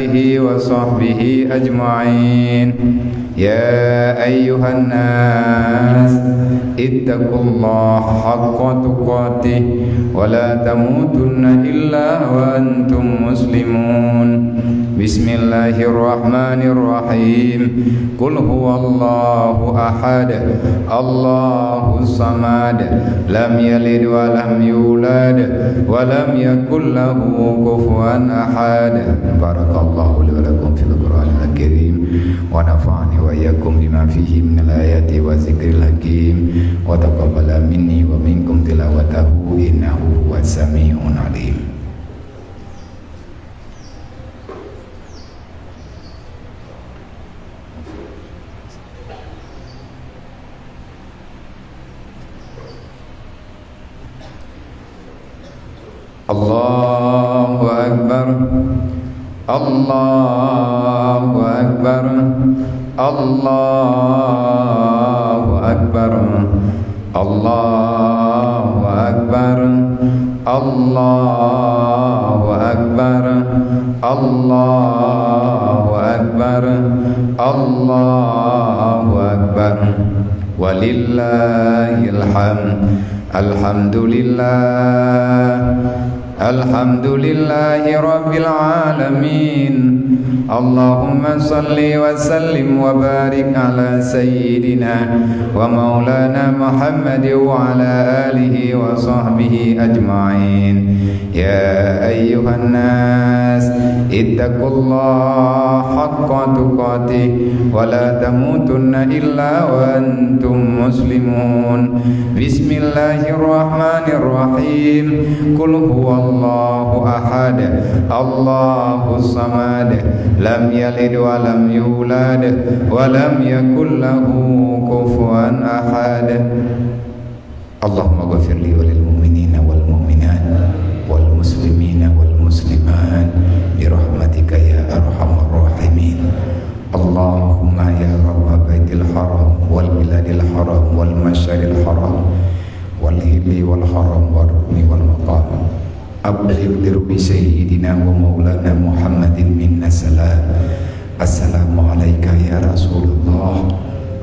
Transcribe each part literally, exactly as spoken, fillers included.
آله وصحبه أجمعين. يا أيها الناس اتقوا الله حق تقاته ولا تموتن إلا وأنتم مسلمون. بسم الله الرحمن الرحيم. قل هو الله أحد، الله الصمد، لم يلد ولم يولد، ولم يكن له كفوا أحد. بارك الله لي ولكم في القرآن الكريم، ونفعني وإياكم بما فيه من الآيات والذكر الحكيم، وتقبل مني ومنكم تلاوته إنه هو السميع العليم. الله أكبر. الله أكبر. الله أكبر. الله أكبر. الله أكبر. الله أكبر. الله أكبر. ولله الحمد. الحمد لله. الحمد لله رب العالمين. اللهم صل وسلم وبارك على سيدنا ومولانا محمد وعلى آله وصحبه أجمعين. يا أيها الناس اتقوا الله حق تقاته ولا تموتن إلا وأنتم مسلمون. بسم الله الرحمن الرحيم. قل هو الله أحد، الله الصمد، لم يلد ولم يولد، ولم يكن له كفوا أحد. اللهم اغفر لي وللمؤمنين والمؤمنات والمسلمين والمسلمات برحمتك يا أرحم الراحمين. اللهم يا رب بيت الحرام والبلاد الحرام والمشعر الحرام والحل والحرم والركن والمقام، أبلغ لروح سيدنا ومولانا محمد منا السلام. السلام عليك يا رسول الله.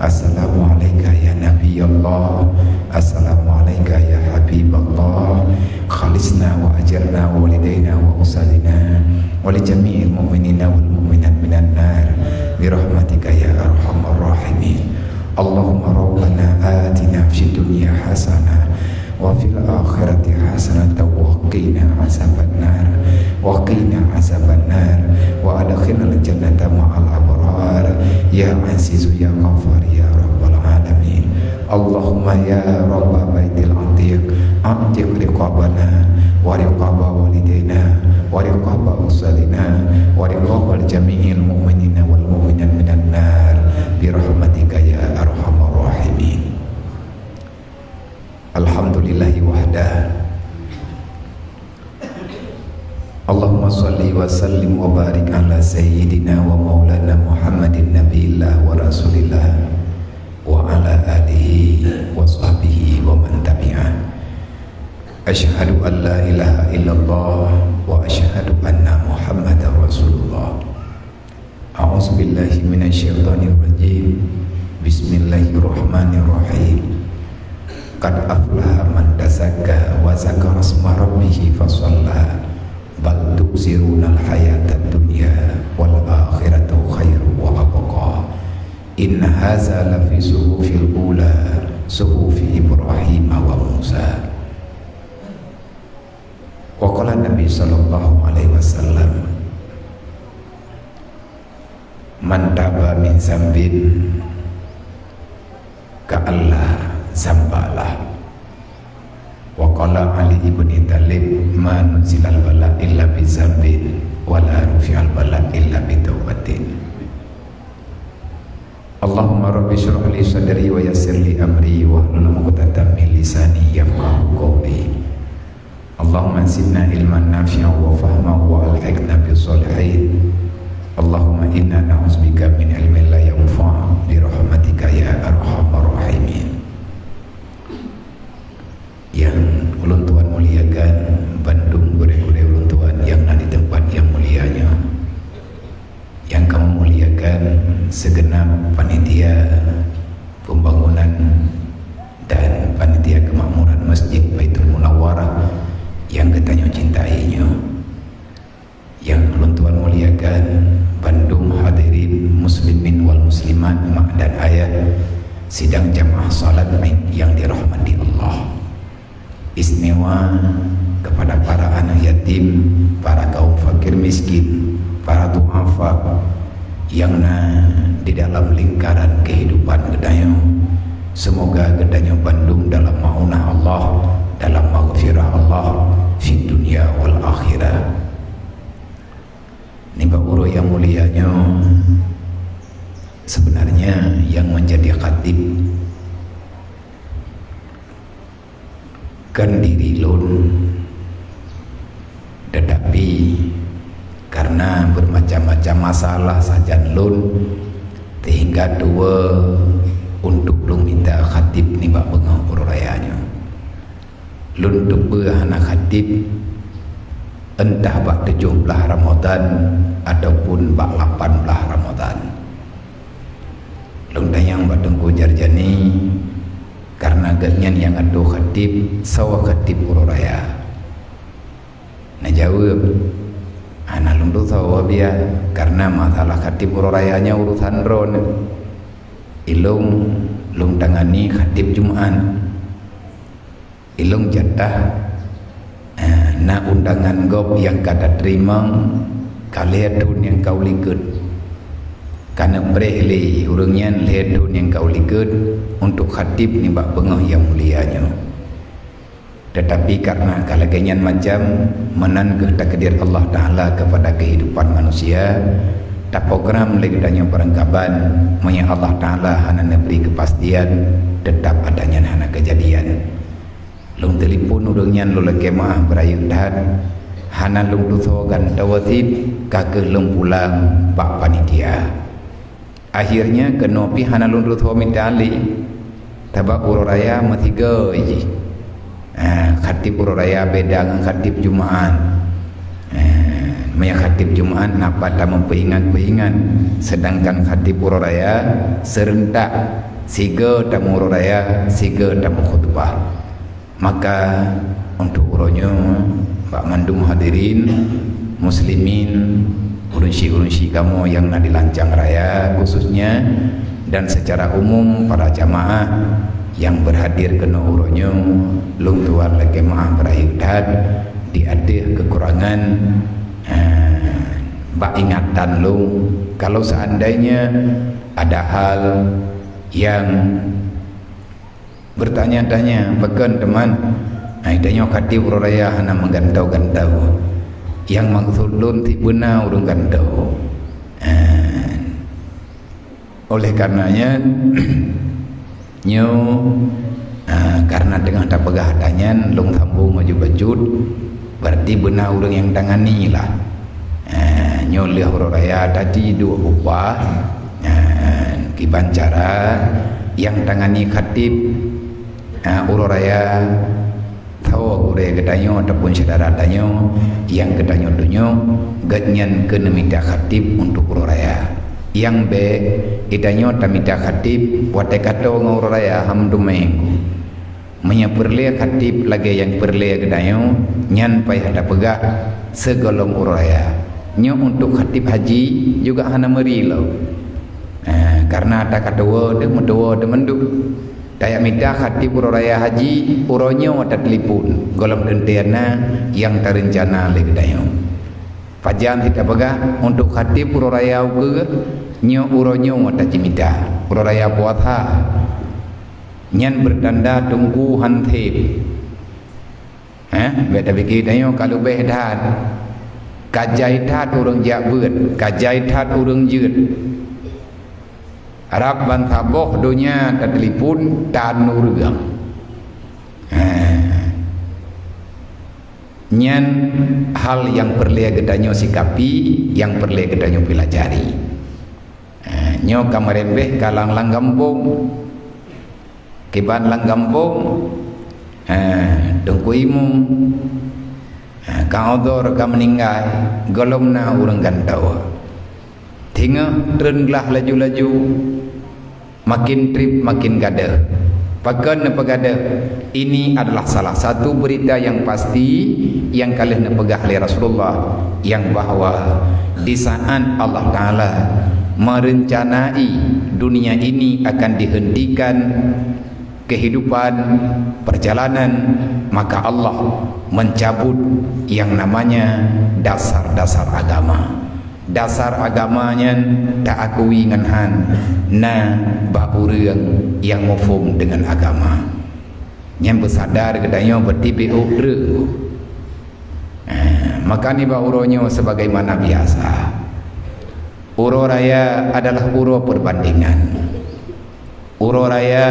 السلام عليك يا نبي الله. السلام عليك يا حبيب الله. خلصنا وأجرنا ووالدينا وأسرنا ولجميع المؤمنين والمؤمنات من النار برحمتك يا أرحم الراحمين. اللهم ربنا آتنا في الدنيا حسنة وفي الآخرة حسنة وقنا عذاب النار، وقنا عذاب النار، وأدخلنا الجنة مع الأبرار، يا عزيز يا غفار يا رب العالمين. اللهم يا رب بيت العتيق، أعتق رقابنا ورقاب والدينا ورقاب أسرنا ورقاب جميع المؤمنين والمؤمنات من النار برحمتك يا أرحم الراحمين. الحمد لله وحده. اللهم صل وسلم وبارك على سيدنا ومولانا محمد نبي الله ورسول الله وعلى آله وصحبه ومن تبعه. أشهد أن لا إله إلا الله وأشهد أن محمدا رسول الله. أعوذ بالله من الشيطان الرجيم. بسم الله الرحمن الرحيم. قد أفلح من تزكى وذكر اسم ربه فصلى. بل تؤثرون الحياة الدنيا والآخرة خير وأبقى. إن هذا لفي الصحف الأولى صحف إبراهيم وموسى. Wa qala Nabi sallallahu alaihi wasallam, "Man taba min zambin ka'alla zamba lah." Wa qala Ali ibni Thalib, "Ma nuzilal bala illa bi zambin, wa la rufi'al bala illa bi taubatin." Allahumma rabbi shrah li sadri wa yassir li amri wahlul 'uqdatam min lisani yafqahu qawli. Allahumma zidna ilman nafi'an wa fahman wa alhiqna bis shalihin. Allahumma inna na'udzubika min ilmin la yanfa' bi rahmatika ya arhamar rahimin. Nyang ulôn tuan muliakan, bandum gurée-gurée ulôn tuan nyang na di teumpat nyang mulia nyoe. segenap panitia pembangunan dan panitia kemakmuran Masjid Baitul Munawwarah yang geutanyoe cintai nyoe. Yang lôn tuan muliakan bandum hadirin muslimin wal muslimat, mak dan ayah, sidang jamaah salat Id yang dirahmati Allah. Istimewa kepada para anak yatim, para kaum fakir miskin, para duafa yang na di dalam lingkaran kehidupan geutanyoe. Semoga geutanyoe bandum dalam maunah Allah, dalam maghfirah Allah, fid dunya wal akhirah. Nibak uroe nyang mulia nyoe, sebenarnya yang menjadi khatib kan diri lôn, tetapi karena bermacam-macam masalah sajan lôn, sehingga tuwo untuk lôn mita khatib nibak beungoh uroe raya nyoe. Lôn teupeue hana khatib, entah bak tujoh blaih Ramadan ataupun bak lapan blaih Ramadan. Lôn tanyong bak Teungku Jarjani, karena gobnyan nyang atoe khatib, soe khatib uroe raya. Na jaweueb, "Hana lôn tusoe, Biya, karena masalah khatib uroe raya nyoe urusan droeneuh. Ilôn, lôn tangani khatib Jumat." Ilôn jatah, eh, na undangan gob nyang ka tateurimong ka lhée thon nyang ka u likot. Ka neupreh lé ureuëng nyan lhée thon nyang ka u likot untuk khatib nibak beungoh nyang mulia nyoe. Tetapi karena ka lagée nyan macam, meunan kheueh takdir Allah Taala kepada kehidupan manusia, taprogram lé geutanyoe barangkaban, meunyoe Allah Taala hana neubri keupastian, teutap ata nyan hana keujadian. Lôn telepon ureuëng nyan lôn lakée meuáh beurayeuk that, hana lôn tusoe gantoe cit, ka kheueh lôn pulang bak panitia. Akhirnya keunoe pih hana lôn tusoe mita lé, sabab uroe raya meusigoe jih. Ah, khatib uroe raya beda ngon khatib Jumat. Ah, meunyoe khatib Jumat na pat tameupeuingat-peuingat, sedangkan khatib uroe raya seurentak, sigoe tameuuroe raya, sigoe tameukhutubah. Maka, untuk uroe nyoe, bak mandum hadirin muslimin, ureuëng syik-ureuëng syik kamoe nyang na di Lancang Raya khususnya, dan secara umum para jamaah nyang berhadir keunoe uroe nyoe, lôn tuan lakée meuáh beurayeuk that di ateueh keukurangan, eh, bak ingatan lôn. Kalau seandainya ada hal yang bertanya-tanya, pakon teuma, hai tanyoe khatib uroe raya hana meugantoe-gantoe. Nyang maksud lôn sibeuna ureuëng gantoe. Ha. Oleh karenanya, nyoe, ha, karena teungoh tapeugah ata nyan, lôn sambong laju bacut, berarti beuna ureuëng nyang tangani lah. Ha, nyoe lheueh uroe raya tadi duek upah, ha, kiban cara nyang tangani khatib, ha, uroe raya, sawoe gurée geutanyoe ataupun syedara tanyoe nyang geutanyoe tunyok, gobnyan keuneuk mita khatib untuk uroe raya. Nyang bék, geutanyoe tamita khatib watée ka toe ngon uroe raya ham dumeng. Meunyoe peureulée khatib lagée nyang peureulée geutanyoe, nyan payah tapeugah sigohlom uroe raya. Nyoe untuk khatib haji juga hana meuri lom. Eh, karena ata ka tuwoe teuh meutuwoe teuh mandum. Tajak mita khatib uroe raya haji, uroe nyoe tatelepon, gohlom teuntée na nyang tareuncana lé geutanyoe. Pajan cit tapeugah, untuk khatib uroe raya ukeue, nyoe uroe nyoe tacimita, uroe raya puasa. Nyan beutanda teungku han sép. Eh, bék tapike tanyoe ka leubeh that. Ka jai that ureuëng jak beuet, ka jai that ureuëng jeuet. Rab ban saboh donya tatelepon tan ureuëng. Eh. Nyan hal nyang peureulée geutanyoe sikapi, nyang peureulée geutanyoe peulajari. Eh, nyoe ka meureumbeh ka lam, lam gampông. Kiban lam gampông, eh, Teungku Imum, eh, ka udhur ka meuninggai, gohlom na ureuëng gantoe. Di Singoh treun glah laju-laju, makin treb makin gadôh. Pakon neupeugadôh? Ini adalah salah satu berita yang pasti yang ka lheueh neupeugah lé Rasulullah, yang bahwa di saat Allah Taala merencanai dunia ini akan dihentikan, kehidupan, perjalanan, maka Allah mencabut yang namanya dasar-dasar agama. Dasar agama nyan taakui ngon han na bak ureuëng nyang muphom deungon agama. Nyan beusadar geutanyoe berarti B O ureuëng. Ah, maka nibak uroe nyoe sebagaimana biasa, uroe raya adalah uroe perbandingan. Uroe raya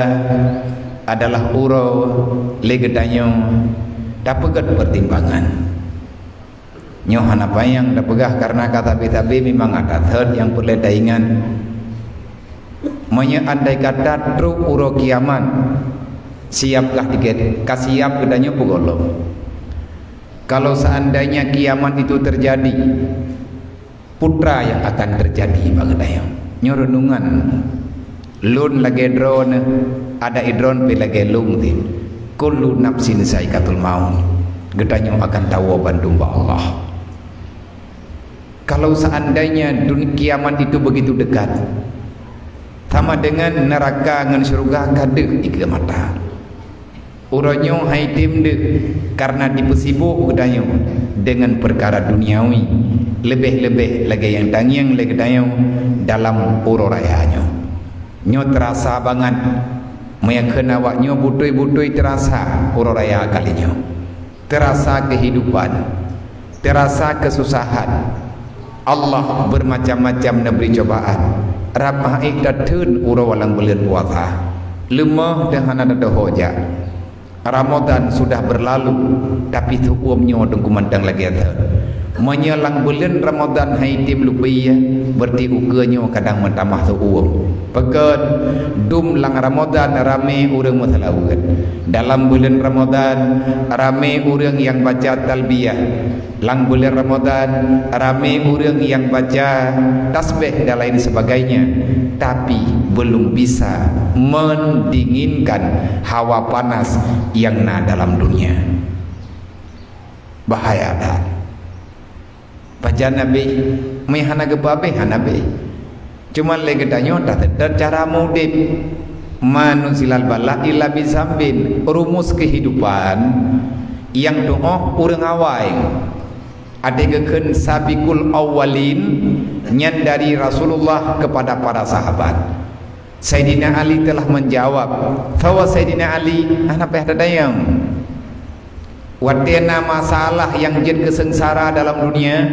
adalah uroe lé geutanyoe tapeugét pertimbangan. Nyoe hana panyang tapeugah karena ka sabe-sabe memang ada thot nyang peureulée taingat. Meunyoe andai kata trok uroe kiamat, siapkah tiket, ka siap geutanyoe peugolom. Kalau seandainya kiamat itu terjadi, peue nyang akan terjadi bak geutanyoe? Nyoe renungan. Lôn lagée droeneuh, ada droeneuh pih lagée lôn teuh. Kullu nafsin zaiqatul maut. Geutanyoe akan tawoe bandum bak Allah. Kalau seandainya dun-, kiamat itu begitu dekat, sama dengan neraka ngon syeuruga ka deuh dikeue mata. Uroe nyoe hai tem deuh, karena dipeusibok geutanyoe deungon peukara duniawi, leubeh-leubeh lagée nyang tangieng lé geutanyoe dalam uroe raya nyoe. Nyoe teurasa bangat, meunyoe kheun awak nyoe beutôi-beutôi teurasa uroe raya kali nyoe. Teurasa keuhidupan, teurasa keususahan. Allah beumacam-macam neubri cobaan. Rab haiek tatheun uroe lam buleuen puasa. Leumoh dan hana teudoho jak. Ramadan sudah berlalu, tapi seuuem nyoe teungku mantong lagée that. Meunyoe lam buleuen Ramadan hai tem leupie, berarti ukeue nyoe kadang meutamah seuuem. Pakon, dum lam Ramadan ramé ureuëng meuseulaweuet. Dalam buleuen Ramadan, ramé ureuëng nyang baca talbiyah. Lam buleuen Ramadan, ramé ureuëng nyang baca tasbih dan lain sebagainya, tapi belum bisa mendinginkan hawa panas yang na dalam dunia. Bahaya that. Pajan abéh, meuhana geupeuabéh hana abéh. Cuma lé geutanyoe taseutôt cara meuudeb. Ma nuzilal bala illa bizambin, rumus kehidupan nyang tuoh ureuëng awai. Até geukheun sabiqul awwalin, nyan dari Rasulullah kepada para sahabat. Saidina Ali telah menjawab, bahwa Saidina Ali hana payah tadayang. Watée na masalah nyang jeuet keu seungsara dalam dunia,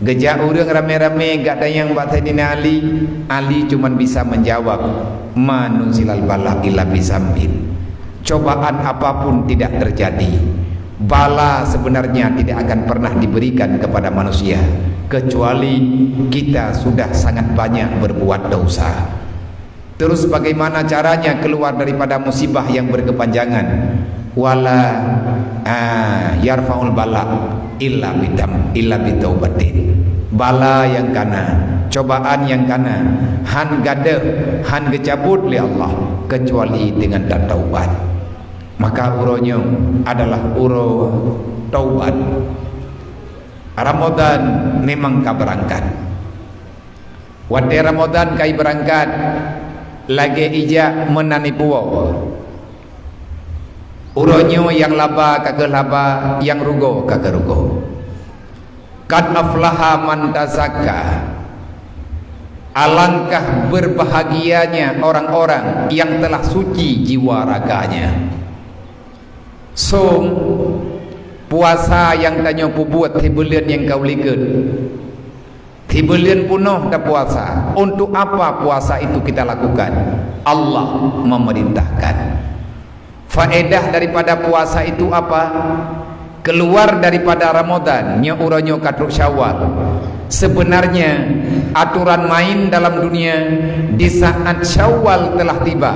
geujak ureuëng ramé-ramé geutanyong bak Saidina Ali, Ali cuman bisa menjawab, "Ma nuzilal bala illa bizambin." Cobaan apapun tidak terjadi. Bala sebenarnya tidak akan pernah diberikan kepada manusia, kecuali kita sudah sangat banyak berbuat dosa. Terus bagaimana caranya keluar daripada musibah yang berkepanjangan? Wala, ah, yarfa'ul bala illa bidam, illa bitaubatin. Bala nyang kana, cobaan nyang kana, han gadôh, han geucabut lé Allah, kecuali dengan tataubat. Maka uroe nyoe adalah uroe taubat. Ramadan memang ka beurangkat. Watée Ramadan ka ibeurangkat, lagée ijak meunan ipuwoe. Uroe nyoe nyang laba ka kheueh laba, nyang rugoe ka kheueh rugoe. Qad aflaha man tazakka. Alangkah berbahagianya orang-orang yang telah suci jiwa raganya. Song, puasa nyang tanyoe peubuet sibuleuen nyang ka u likot. Sibuleuen peunoh tapuasa. Untuk apa puasa itu kita lakukan? Allah memerintahkan. Faedah daripada puasa itu apa? Keluar daripada Ramadan, nyoe uroe nyoe ka trok Syawal. Sebenarnya, aturan main dalam dunia, di saat Syawal telah tiba,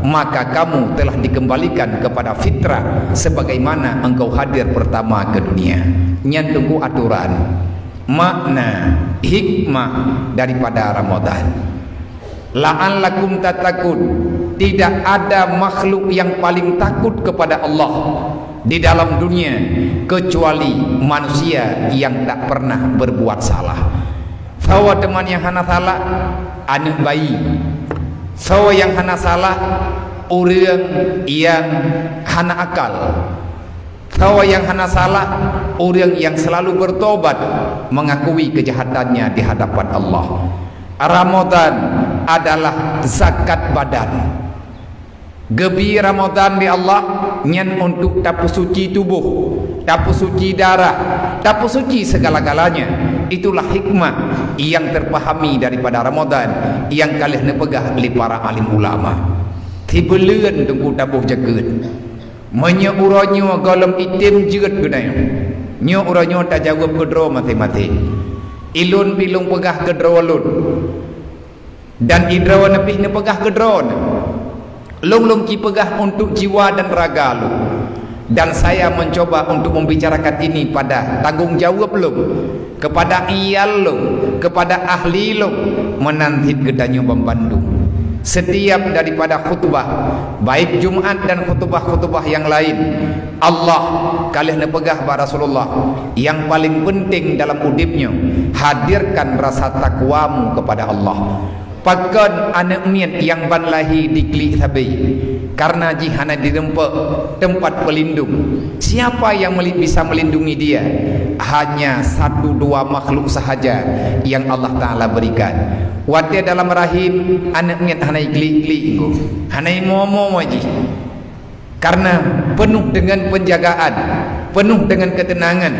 maka kamu telah dikembalikan kepada fitrah sebagaimana engkau hadir pertama ke dunia. Nyan teungku aturan. Makna hikmah daripada Ramadan. La'allakum tattaqun. Tidak ada makhluk yang paling takut kepada Allah di dalam dunia kecuali manusia yang tak pernah berbuat salah. Soe teuma nyang hana salah? Aneuk bayi. Soe nyang hana salah? Ureuëng nyang hana akal. Soe nyang hana salah? Ureuëng nyang selalu bertobat, mengakui kejahatannya di hadapan Allah. Ramadan adalah zakat badan. Geubri Ramadan lé Allah nyan untuk tapeusuci tuboh, tapeusuci darah, tapeusuci segala-galanya. Itulah hikmah nyang terpahami daripada Ramadan nyang ka lheueh neupeugah lé para alim ulama. Sibuleuen teungku taboh jakeuet. Meunyoe uroe nyoe gohlom item jeuet geutanyoe, nyoe uroe nyoe tajaweueb keudroe maséng-maséng. Ilôn pih lôn peugah keudroe lôn, dan idroe neuh pih neupeugah keudroe neuh. Lôn lôn ci peugah untuk jiwa dan raga lôn. Dan saya mencoba untuk membicarakan ini pada tanggung jaweueb lôn, kepada iyal lôn, kepada ahli lôn, meunan cit geutanyoe banmandum. Setiap daripada khutbah, baik Jumat dan khutbah-khutbah nyang laén, Allah ka lheueh neupeugah bak Rasulullah, nyang paleng peunteng dalam udeb nyoe, hadirkan rasa takwamu kepada Allah. Pakon aneuk miet nyang ban lahé diklik sabé, kareuna jih hana direumpok teumpat peulindong. Siapa yang meli-, bisa melindungi dia? Hanya satu dua makhluk sahaja yang Allah Ta'ala berikan. Watée dalam rahim, aneuk miet hana iklik-klik, hana imoe-moe jih. Karena penuh dengan penjagaan, penuh dengan ketenangan.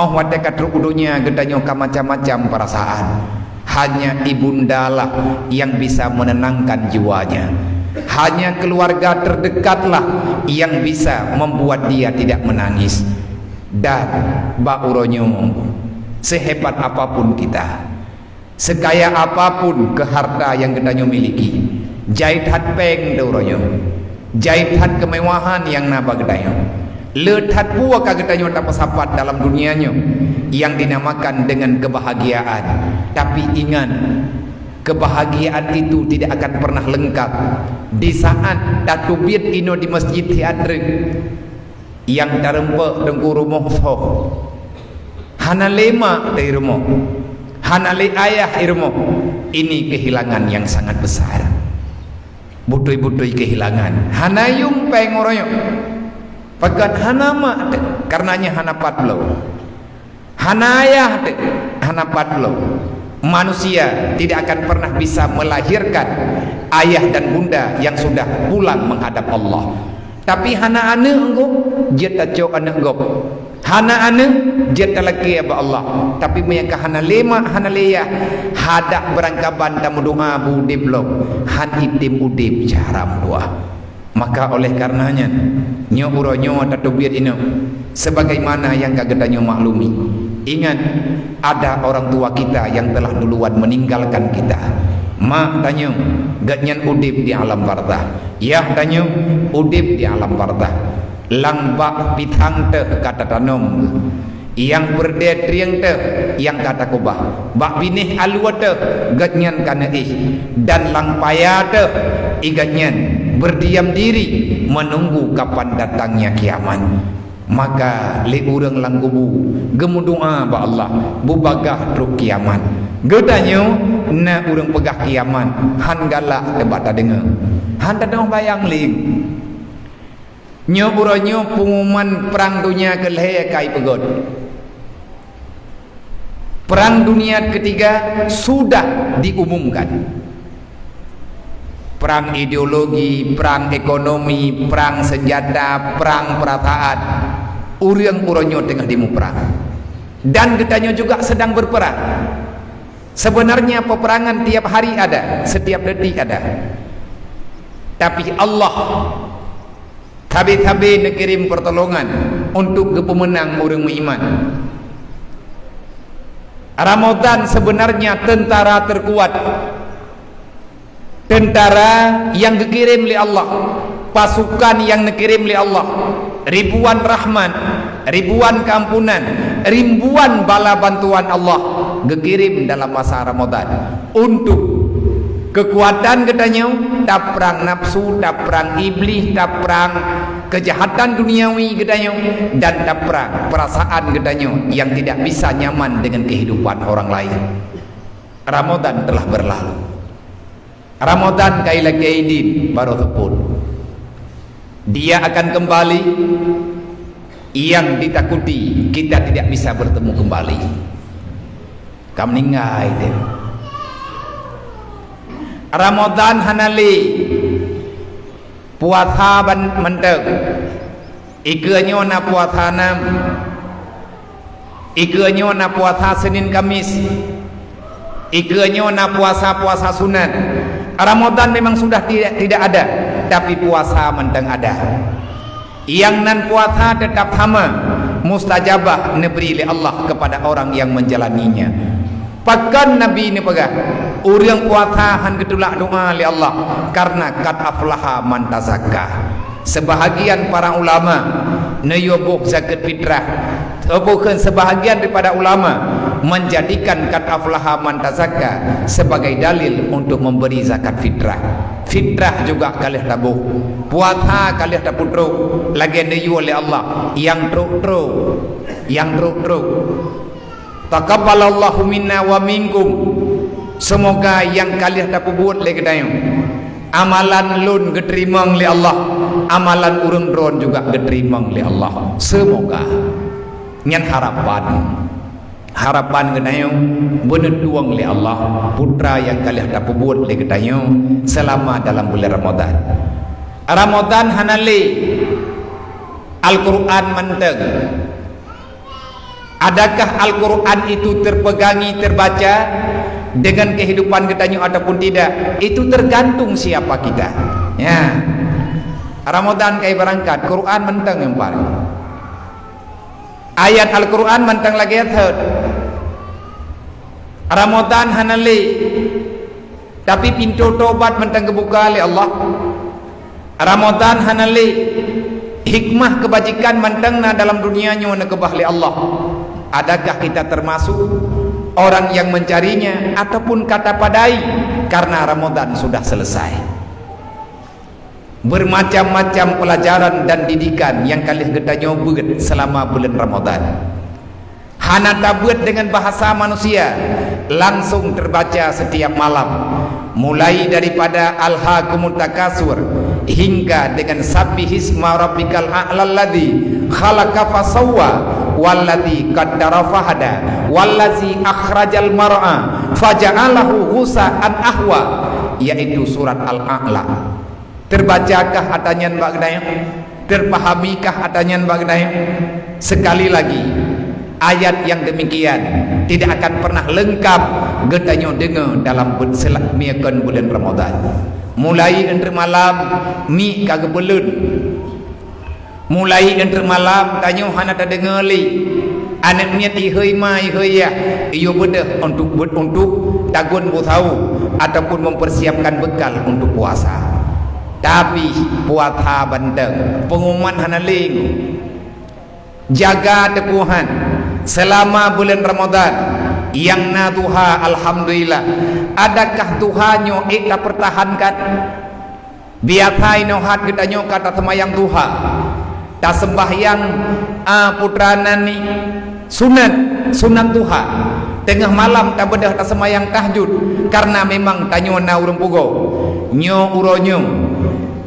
Oh, watée ka trok u donya geutanyoe ka macam-macam perasaan. Hanya ibundalah yang bisa menenangkan jiwanya. Hanya keluarga terdekatlah yang bisa membuat dia tidak menangis. Dan bak uroe nyoe, sehebat apapun kita, sekaya apapun keu harta nyang geutanyoe miliki, jai that péng di uroe nyoe, jai that keumewahan nyang na bak geutanyoe, le that peue ka geutanyoe tapeusapat dalam dunia nyoe nyang dinamakan dengan kebahagiaan. Tapi ingat, kebahagiaan itu tidak akan pernah lengkap di saat tateubiet inoe di masjid siat treuk. Nyang tareumpok teungku rumoh soh. Hana lé mak di rumoh. Hana lé ayah di rumoh. Ini kehilangan yang sangat besar. Beutôi-beutôi kehilangan. Hana yuem péng uroe nyoe. Pakon hana mak teuh, kareuna nyan hana pat bloe. Hana ayah teuh, hana pat bloe. Manusia tidak akan pernah bisa melahirkan ayah dan bunda yang sudah pulang menghadap Allah. Tapi hana aneuk gob, jeuet tacok aneuk gob. Hana aneuk, jeuet talakée bak Allah. Tapi meunyo ka hana lé mak, hana lé yah, hadak beurangkaban tameudoa beu udeb lom, han item udeb cara meudoa. Maka oleh kareuna nyan, nyoe uroe nyoe tateubiet inoe, sebagaimana nyang ka geutanyoe maklumi. Ingat, ada orang tua kita yang telah duluan meninggalkan kita. Mak tanyoe, gobnyan udeb di alam barzakh. Yah tanyoe, udeb di alam barzakh. Lam bak pisang teuh ka tatanom. Nyang peureudée trieng teuh nyang ka takubah. Bak binéh alue teuh gobnyan ka neuéh. Dan lam paya teuh gobnyan berdiam diri menunggu kapan datangnya kiamat. Maka lé ureuëng lam kubu geumeudoa bak Allah, beubagaih trok kiamat. Geutanyoe na ureuëng peugah kiamat, han galak teuh bak tadeungoe. Han tateumé bayang lé. Nyoe uroe nyoe pengumuman Perang Dunia Keulhée ka ipeugét. Perang Dunia Ketiga sudah diumumkan. Perang ideologi, perang ekonomi, perang senjata, perang perasaan. Ureuëng uroe nyoe teungoh dimuprang. Dan geutanyoe juga sedang berperang. Sebenarnya peperangan tiap hari ada, setiap detik ada. Tapi Allah sabe-sabe neukirém pertolongan untuk geupeumeunang ureuëng meuiman. Ramadan sebenarnya tentara terkuat. Tentara nyang geukirém lé Allah, pasukan nyang neukirém lé Allah, Ribuan rahmat, ribuan keampunan, ribuan bala bantuan Allah geukirém dalam masa Ramadan untuk keukuatan geutanyoe taprang nafsu, taprang iblih, taprang keujahatan duniawi geutanyoe, dan taprang peurasaan geutanyoe nyang tidak bisa nyaman dengan kehidupan orang lain. Ramadan telah berlalu. Ramadan kai lakée idin baroe seupôt. Dia akan kembali, yang ditakuti kita tidak bisa bertemu kembali. Ka meuninggai teuh. Ramadan hana lé, puasa ban mantong. Ikeue nyoe na puasa nam. Ikeue nyoe na puasa Senin Kamis. Ikeue nyoe na puasa-puasa sunat. Ramadan memang sudah tidak, tidak ada, tapi puasa mantong ada. Nyang nan puasa tetap sama, mustajabah neubri lé Allah kepada orang yang menjalaninya. Pakon Nabi neupeugah, ureuëng puasa hán geutulak doa lé Allah, karena qad aflaha man tazakka. Sebahagian para ulama neuyue boh zakeuet fitrah, ataupun sebahagian daripada ulama menjadikan qad aflaha man tazakka sebagai dalil untuk memberi zakat fitrah. Fitrah juga ka lheueh taboh, puasa ka lheueh tapeutrok, lagée neuyue lé Allah nyang trok-trok, nyang trok-trok. Taqabbalallahu minna wa minkum. Semoga nyang ka lheueh tapeubuet lé geutanyoe, amalan lôn geuteurimong lé Allah, amalan ureuëng droen juga geuteurimong lé Allah. Semoga. Nyan harapan. Harapan geutanyoe beuneutueng lé Allah putra nyang ka lheueh tapeubuet lé geutanyoe seulama dalam bulan Ramadan. Ramadan hana lé, Al-Qur'an mantong. Adakah Al-Quran itu terpegangi, terbaca dengan kehidupan geutanyoe ataupun tidak? Itu tergantung siapa kita. Ya. Ramadan kai beurangkat, Quran mantong nyang paléng. Ayat Al-Quran mantong lagée thot. Ramadan hana lé, tapi pintoe tobat mantong geubuka lé Allah. Ramadan hana lé, hikmah keubajikan mantong na dalam dunia nyoe neukeubah lé Allah. Adakah kita termasuk orang yang mencarinya ataupun ka tapadai karena Ramadan sudah selesai? Bermacam-macam pelajaran dan didikan nyang ka lheueh geutanyoe beuet seulama buleuen Ramadan. Hana tabeuet deungon bahasa manusia, langsung terbaca setiap malam. Mulai daripada Alhaakumut Takatsur hingga dengan Sabbihisma Rabbikal A'la alladzi khalaqa fasawwa, walladzi qaddara fahada, wallazi akhrajal mar'a faja'alahu ghusaan ahwa, yaitu surat Al-A'la. Terbacakah ata nyan bak geutanyoe? Terpahamikah ata nyan bak geutanyoe? Sekali lagi, ayat yang demikian tidak akan pernah lengkap geutanyoe deungoe dalam be-, seula-, meukon buleuen Ramadan. Mulai eunteuk malam, miet ka geubeuleuen. Mulai eunteuk malam, tanyoe hana tadeungoe lé. Aneuk miet ihôi ma, ihôi yah, iyue beudôh untuk buet, untuk tagun busawo ataupun mempersiapkan bekal untuk puasa. Tapi puasa banteng, pengumuman hana lé. Jaga teuh Tuhan selama buleuen Ramadan, nyang na duha, alhamdulillah. Adakah duha nyoe ék tapeurtahankan? Biasa inoe hat geutanyoe ka taseumayang duha, taseumbahyang, a, putra nan ni sunat, sunat duha. Teungoh malam tabeudôh taseumayang tahajud, karena memang tanyoe na ureuëng pugoe. Nyoe uroe nyoe,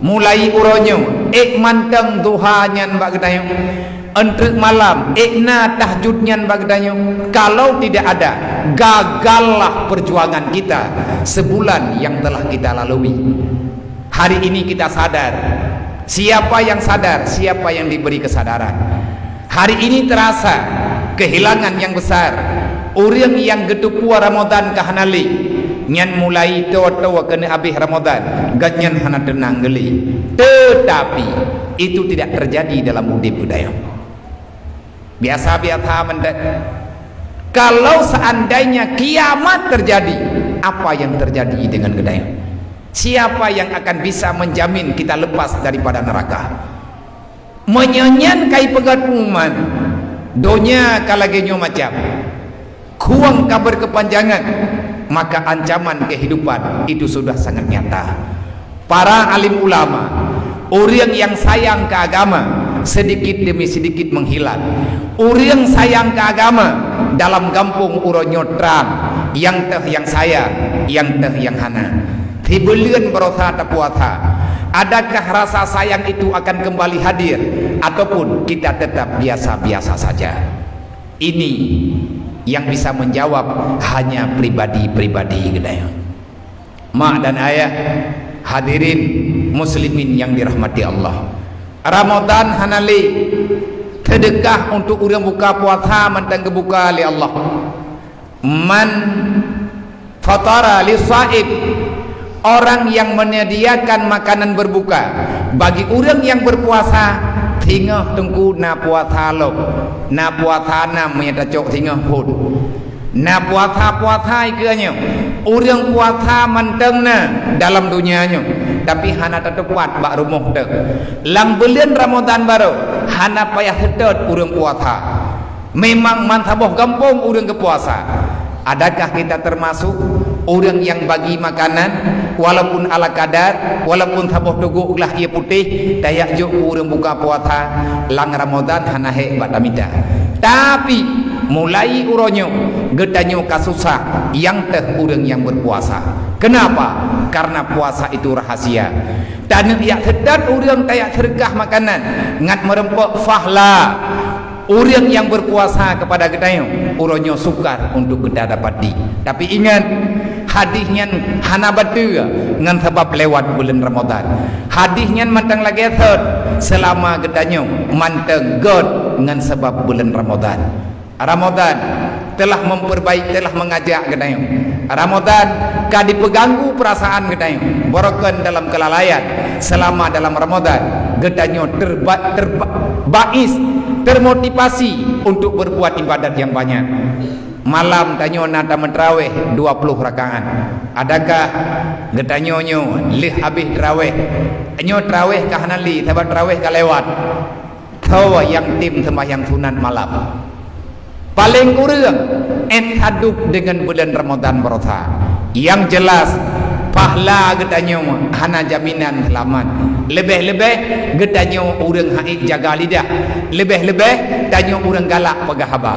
mulai uroe nyoe, ék mantong duha nyan bak geutanyoe. Eunteuk malam, ék na tahajud nyan bak geutanyoe. Kalau tidak ada, gagallah perjuangan kita sebulan yang telah kita lalui. Hari ini kita sadar. Siapa yang sadar, siapa yang diberi kesadaran. Hari ini terasa kehilangan yang besar. Ureuëng nyang geuteupeue Ramadan ka hana lé, nyan mulai toe-toe keuneuk abéh Ramadan, gobnyan hana teunang geulé. Tetapi, itu tidak terjadi dalam udeb geutanyoe. Biasa-biasa mantong. Kalau seandainya kiamat terjadi, apa yang terjadi dengan geutanyoe? Siapa yang akan bisa menjamin kita lepas daripada neraka? Meunyoe nyan ka ipeugah pengumuman, donya ka lagée nyoe macam, khueng ka berkepanjangan, maka ancaman kehidupan itu sudah sangat nyata. Para alim ulama, ureuëng nyang sayang keu agama, sedikit demi sedikit menghilang. Ureuëng sayang keu agama, dalam gampông uroe nyoe trang, nyang teuh nyang sayang, nyang teuh nyang hana. Sibuleuen barosa tapuasa, adakah rasa sayang itu akan kembali hadir, ataupun kita tetap biasa-biasa saja? Ini yang bisa menjawab hanya pribadi-pribadi geutanyoe. Mak dan ayah, hadirin muslimin yang dirahmati Allah. Ramadan hana lé seudeukah untuk ureuëng buka puasa mantong geubuka lé Allah. Man fatara lisaim, orang yang menyediakan makanan berbuka bagi ureuëng yang berpuasa, singoh teungku na puasa lom, na puasa nam meunyoe tacok singoh phon. Na puasa-puasa ikeue nyoe, ureuëng puasa mantong na dalam donya nyoe, tapi hana tatupat bak rumoh teuh. Lam buleuen Ramadan baroe, hana payah seutôt ureuëng puasa. Memang man saboh gampông ureuëng geupuasa. Adakah kita termasuk ureuëng yang bagi makanan, walaupun ala kadar, walaupun saboh tugok glah ie putéh, tajak jok keu ureuëng buka puasa, lam Ramadan hana hék bak tamita. Tapi, mulai uroe nyoe, geutanyoe ka susah nyang teuh ureuëng nyang berpuasa. Kenapa? Karena puasa itu rahasia. Taneuk jak seutôt ureuëng tajak seudeukah makanan, ngat meureumpok fahla. Ureuëng nyang berpuasa kepada geutanyoe, uroe nyoe sukar untuk geutanyoe dapati. Tapi ingat, hadih nyan hana bateu ngon sabab lewat buleuen Ramadan. Hadih nyan mantong lagée thot, seulama geutanyoe mantong gét ngon sabab buleuen Ramadan. Ramadan telah memperbaik, telah mengajak geutanyoe. Ramadan ka dipeuganggu perasaan geutanyoe. Barokon dalam kelalaian, seulama dalam Ramadan, geutanyoe terba-, terba-, bais, termotivasi untuk berbuat ibadat yang banyak. Malam tanyoe na tameutraweh dua ploh rakaat. Adakah geutanyoe nyoe lheueh habéh traweh? Nyoe traweh ka hana lé, sabab traweh ka lewat. Soe nyang tem seumbahyang sunat malam? Paleng kureueng, ét sadub deungon buleuen Ramadan barosa. Nyang jeulaih, pahla geutanyoe hana jaminan seulamat. Leubeh-leubeh geutanyoe ureuëng haiek jaga lidah. Leubeh-leubeh tanyoe ureuëng galak peugah haba.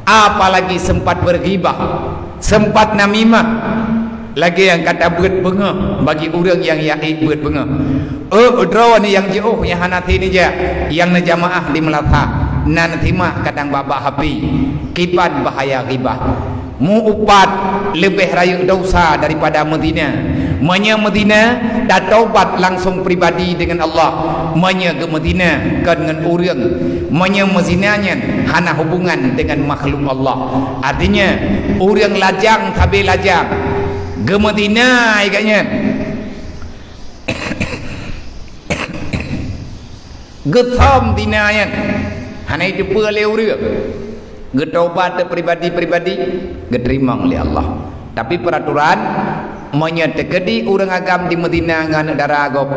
Apalagi sempat berghibah, sempat namimah. Lagée nyang ka tabeuet beungoh bagi ureuëng nyang jak ék beuet beungoh. Oh, droeneuh nyang jiôh nyang hana sinijak, nyang neujamaah di meulasah, na neusimak kadang bak-bak H P. Kiban bahaya ghibah. Meu-upat leubeh rayeuk desya daripada meuzina. Meunyoe meuzina, tatobat langsung pribadi deungon Allah. Meunyoe geumeuzina kon ngon ureuëng, meunyoe meuzina nyan hana hubungan deungon makhluk Allah. Artinya, ureuëng lajang sabe lajang. Geumeuzina geuh nyan. Geuthom zina nyan. Hana jiteupeue lé ureuëng. Geutobat pribadi-pribadi, geuteurimong lé Allah. Tapi peuratoran, meunyoe teukeudi ureuëng agam jimeuzina ngon aneuk dara gob,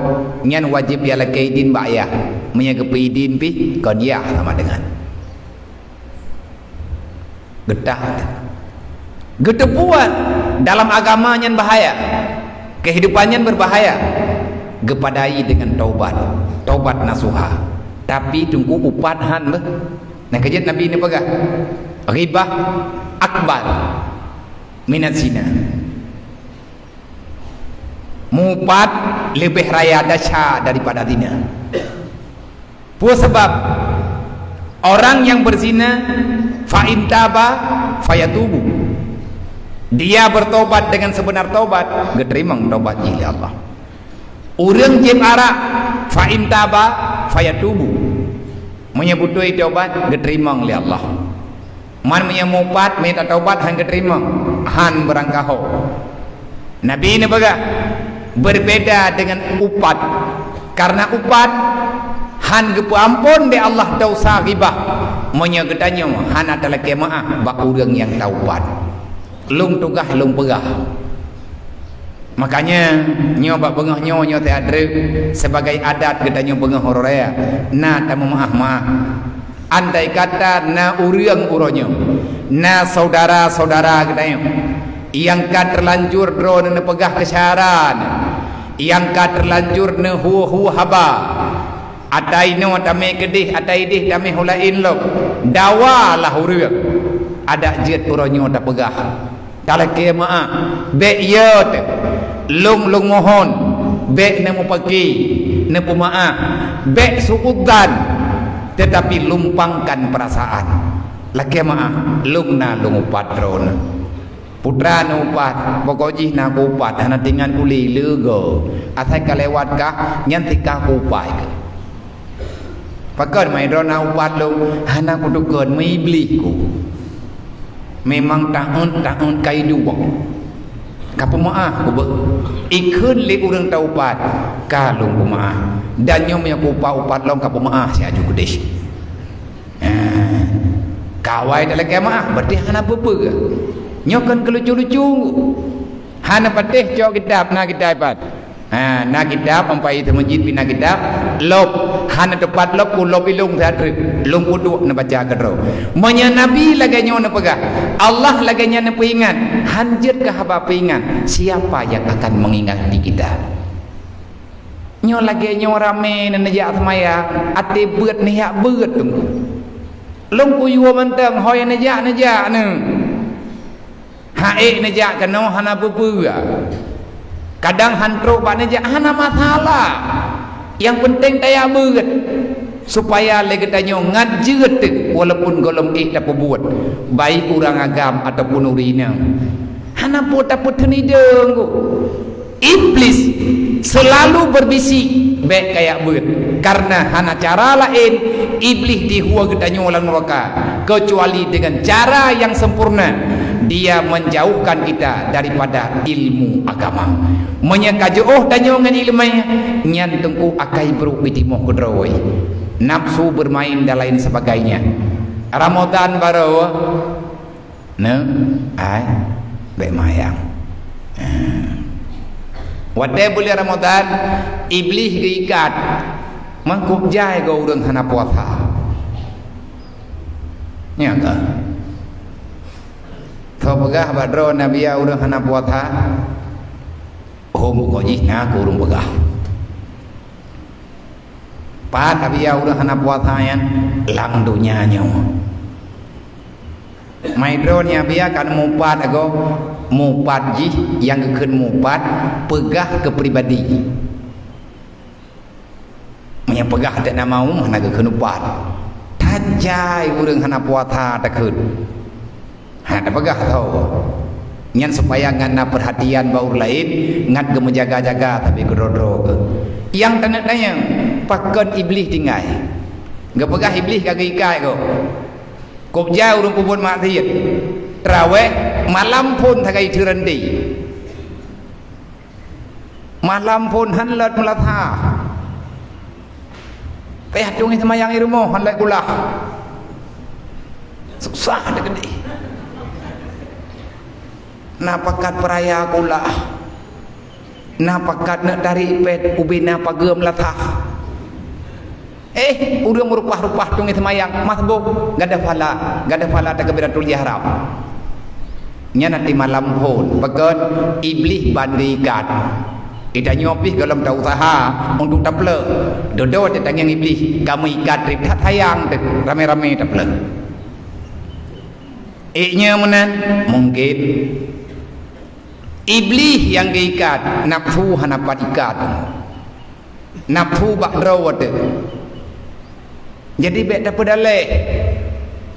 nyan wajéb jak lakée idin bak yah. Meunyoe geupeuidin pih, kon yah sama deungon geutah. Geuteupeue dalam agama nyan bahaya. Keuhidupan nyan beubahaya. Geupadai deungon taubat, taubat nasuha. Tapi teungku upat han beuh. Nyang keujeuet Nabi neupeugah, ghibah akbar minaz zina. Meu-upat leubeh raya desya daripada zina. Peue sabab? Orang yang berzina, fa in taba fayatubu. Dia bertobat dengan sebenar tobat, geuteurimong tobat jih lé Allah. Ureuëng jieb arak, fa in taba fayatubu. Meunyoe beutôi tobat, geuteurimong lé Allah. Man meunyoe meu-upat, meunyoe tatobat han geuteurimong, han beurangkaho. Nabi neupeugah, berbeda dengan upat. Karena upat han geupeuamphon lé Allah desya ghibah, meunyoe geutanyoe hana talakée meu'ah bak ureuëng nyang taubat. Lôn tugaih lôn peugah. Makanya, nyoe bak beungoh nyoe, nyoe teuadreuk sebagai adat geutanyoe beungoh uroe raya, na tameumaáh-maáh. Andai kata na ureuëng uroe nyoe, na syedara-syedara geutanyoe nyang ka teulanjur droeneuh neupeugah keusyara neuh, nyang ka teulanjur neuhue-hue haba, atai noe tamé keudeh, atai deh tamé hulaén lom, dawalah ureuëng. Adak jeuet uroe nyoe tapeugah, talakée meuáh, bék yo teuh. Lôn, lôn mohon, bék neumupaki, neupeumeuáh, bék suudzan, teutapi lumpangkan peurasaan. Lakée meuáh, lôn na lôn upat droeneuh. Putra neuupat, pokok jih na kuupat, hana tinggai kuli leugo. Asai ka lewat kah, nyan tikah kuupat keuh. Pakon mai droeneuh upat lôn, hana kutukon, meuiblih ku. Memang taát-taát kai duek. Ka peumeuáh ku beuh. Ikheun lé ureuëng taupat, ka lôn peumeuáh. Dan nyoe meunyoe kuupat-upat lom ka peumeuáh siaju keudeh. Ha, kawai talakée meuáh, berarti hana peue-peue. Nyoe kon keulucu-lucu. Hana patéh cok kitab, na kitab pat. Ha, na kitab, ampai teumeujid pih na kitab, lop. Hana teupat lop, ku lop ilong that treuk. Lôn kuduek neubaca keudroe. Meunyoe Nabi lagée nyoe neupeugah, Allah lagée nyan neupeuingat, han jeuet keu haba peuingat, siapa yang akan mengingati kita? Nyoe lagée nyoe ramé neuneujak seumayang, até beuet neujak beuet teungku. Lôn kuyue mantong, ho nyang neujak, neujak neuh. Ha ék neujak keunoe hana peue-peue. Kadang han trok bak neujak hana masalah. Nyang peunteng tajak beuet. Supaya lé geutanyoe ngat jeuet teuh walaupun gohlom ék tapeubuet, baik ureuëng agam ataupun ureuëng inong. Hana peue tapeutheun idong ku. Iblis selalu berbisik, bék kajak beuet, karena hana cara laén Iblis dihue geutanyoe lam nuraka, kecuali dengan cara yang sempurna. Dia menjauhkan kita daripada ilmu agama. Meunyoe ka jiôh tanyoe ngon iéleumé, nyan teungku akai brok geutimoh keudroe, nafsu bermain dan lain sebagainya. Ramadan baroe, Neu, ai, bék mayang. Ha. Watée buleuen Ramadhan, Iblih geuikat, mangkok jai goe ureuëng hana puasa. Nyan ka. Tho peugah bak droe Nabi ya ureuëng hana puasa, oh, buko jih na keu ureuëng peugah. Pat Abia ureuëng hana puasa nyan lam donya nyoe. Mai droe nyan Abia kan mupat agoe, mupat jih nyang geukheun mupat peugah keu pribadi. Meunyoe peugah ateueh nama umum hana geukheun upat. That jai ureuëng hana puasa takheun. Hana tapeugah tho. Nyan supaya ngat na peurhatian bak ureuëng laén, ngat geumeujaga-jaga sabe keudroe-droe geuh. Nyang taneuk tanyong, pakon Iblih tinggai? Geupeugah Iblih ka geuikat goe. Kok jai ureuëng peubuet maksiet. Traweh malam phon sagai teureundi. Malam phon han lôt meulasah. Payah tueng seumayang i rumoh, han lôt kulah. Susah teukeudi. Na pakat peuraya kulah. Na pakat neuk tarék pet ubé na pageue meulasah. Eh, ureuëng meurupah-rupah tueng seumayang, masbôh, gada phala, gada phala takbiratul ihram. Nyan na di malam phon, pakon Iblih ban geuikat. Geutanyoe pih gohlom tausaha untuk tapleueh. Dudoe teutangieng Iblih, ka meuikat treb that sayang teuh, ramé-ramé tapleueh. Ék nyoe meunan, mungken. Iblih nyang geuikat, nafsu hana pat ikat. Nafsu bak droe teuh. Jadi bék tapeudaleh.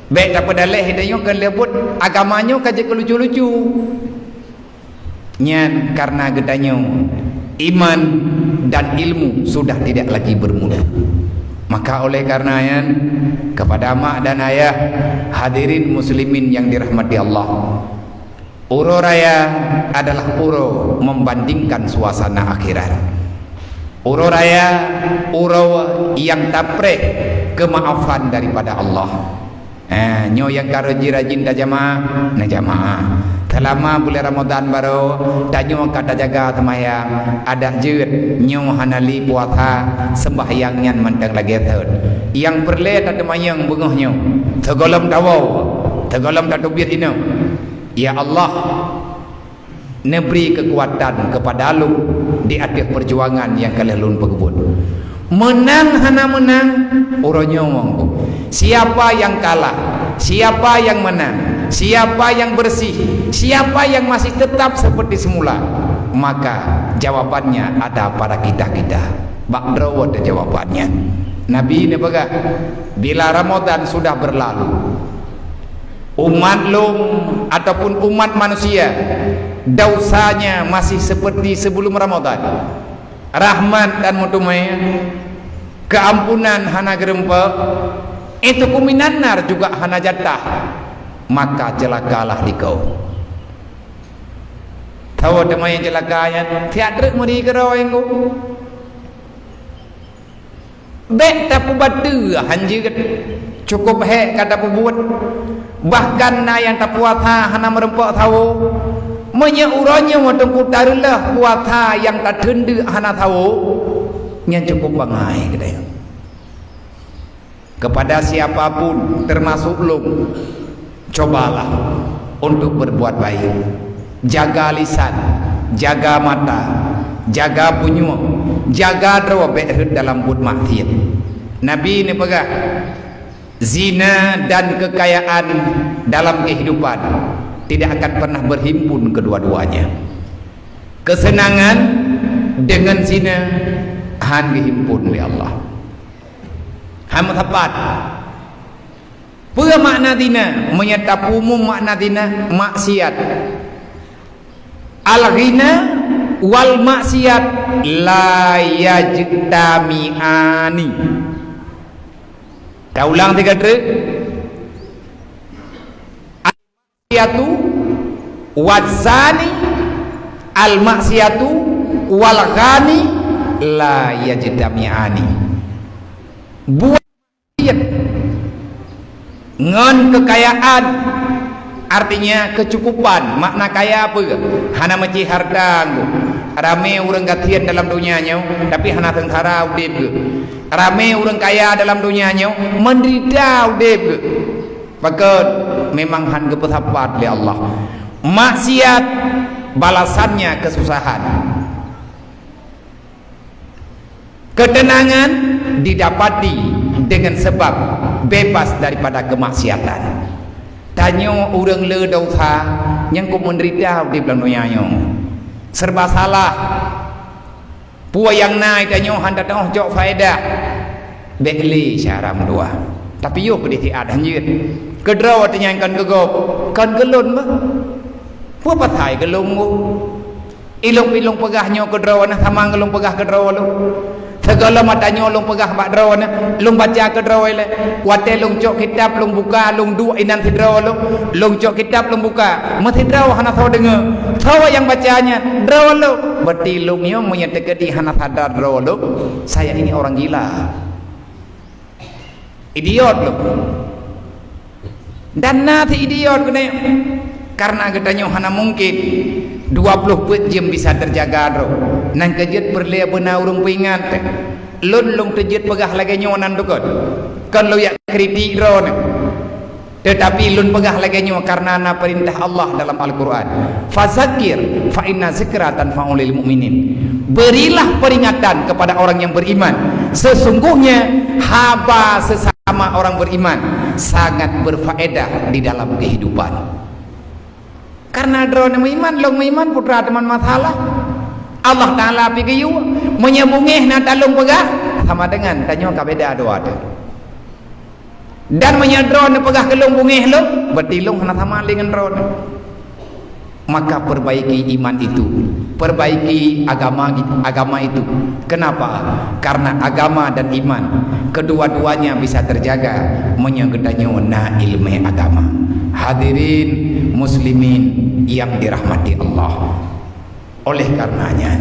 Bék tapeudaleh, geutanyoe keu leubuet agama nyoe ka jeuet keu lucu-lucu. Nyan karena geutanyoe iman dan ilmu sudah tidak lagi bermutu. Maka oleh karena nyan, kepada mak dan ayah, hadirin muslimin yang dirahmati Allah, uroe raya adalah uroe membandingkan suasana akhirat. Uroe raya, uroe nyang tapreh keumaafan daripada Allah. Eh, nyoe nyang ka rajin-rajin tajamaah, neujamaah. Seulama buleuen Ramadhan barô, tanyoe ka tajaga seumayang, adak jeuet nyoe hana lé puasa, seumbahyang nyan mantong lagée thon. Nyang peureulée tateumanyong beungoh nyoe, sigohlom tawoe, sigohlom tateubiet inong. Ya Allah, neubri keukuatan keupada lôn di ateueh peujuangan nyang ka lheueh lôn peubuet. Meunang hana meunang, uroe nyoe. Siapa yang kalah, siapa yang menang, siapa yang bersih, siapa yang masih tetap seperti semula, maka jawabannya ada pada kita-kita. Bak droe teuh jawabannya. Nabi neupeugah, bila Ramadan sudah berlalu, umat lôn ataupun umat manusia, dosanya masih seperti sebelum Ramadan. Rahmat dan meuteumé, keuampunan hana geurumpok, itu kuminan nar juga hana jatah, maka ceulakalah dikau. Tahu teuma nyang ceulaka nyan, siat treuk meuri keudroe nyoe. Bék tapeubateue hanjeuet, cukôp hék ka tapeubuet. Bahkan na nyang tapuasa hana meurumpok sawo. Meunyoe uroe nyoe teungku tareulôh puasa nyang tateundeuk hana sawo, nyan cukôp bangai keudeh. Kepada siapa pun, termasuk lôn, cobalah untuk berbuat baik. Jaga lisan, jaga mata, jaga punyueng, jaga droe bék rhot dalam buet maksiat. Nabi neupeugah, zina dan kekayaan dalam kehidupan tidak akan pernah berhimpun kedua-duanya. Kesenangan dengan zina han geuhimpun lé Allah. Han meusapat. Peue makna zina? Meunyoe tapeumum makna zina, maksiat. Al-ghina wal maksiat la yajtami'ani. Taulang sigoe treuk. Al-maksiatu wazani, al-maksiatu wal ghani la yajtami'ani. Buet ngon keukayaan, artinya keucukupan. Makna kaya peue? Hana meucit hareuta geuh. Ramé ureuëng gasien dalam donya nyoe, tapi hana seungsara udeb geuh. Ramé ureuëng kaya dalam donya nyoe, meunderita udeb geuh. Pakon? Memang han geupeusapat lé Allah. Maksiat balasannya keususahan. Keuteunangan didapati deungon sabab bebas daripada keumaksiatan. Tanyoe ureuëng le desya nyang keuh meunderita udeb lam donya nyoe. Serba salah. Peue nyang na tanyoe hana teuoh cok faedah. Bék le cara meudua. Tapi yoh keudeh siat hanjeuet. Keudroe teuh nyan kon keu gob, kon keu lôn bah. Peue pasai keu lôn gob? Ilong-ilong peugah nyoe keudroe na sama ngon lôn peugah keudroe lôn. Sigohlom mata nyoe lôn peugah bak droe na, lôn baca keudroe lé. Watée lôn cok kitab lôn buka, lôn duek inan sidroe lôn. Lôn cok kitab lôn buka, meusidroe hana soe deungoe. Soe nyang baca nyan, droe lôn. Berarti lôn nyoe meunyoe teukeudi hana sadar droe lôn, saya ini orang gila. Idiot lôn. Dan na si idiot keuneuk. Karena geutanyoe hana mungkin dua ploh peuet jeuem bisa teujaga droe. Nan keu jeuet peureulée beuna ureuëng peuingat. Lôn lôn teujeuet peugah lagée nyoe nan dukon. Kon lôn yak kritik droe nyoe. Teutapi lôn peugah lagée nyoe karena na peurintah Allah dalam Al-Qur'an. "Fazakir fa inna zikra tanfa'ul mu'minin." Berilah peringatan kepada orang yang beriman. Sesungguhnya haba sesama orang beriman sangat berfaedah di dalam kehidupan. Karena droe meuiman, lôn meuiman, putra teuma masalah. Allah Taala pi geuyue, meunyoe beungéh na talôn peugah, sama dengan tanyoe ka beda dua tu. Dan meunyoe droe neupeugah keu lôn beungéh lôn, berarti lôn hana sama lé ngon droe. Maka perbaiki iman itu, perbaiki agama agama itu. Kenapa? Karena agama dan iman kedua-duanya bisa terjaga meunyoe geutanyoe na ilmu agama. Hadirin muslimin yang dirahmati Allah. Oleh karenanya,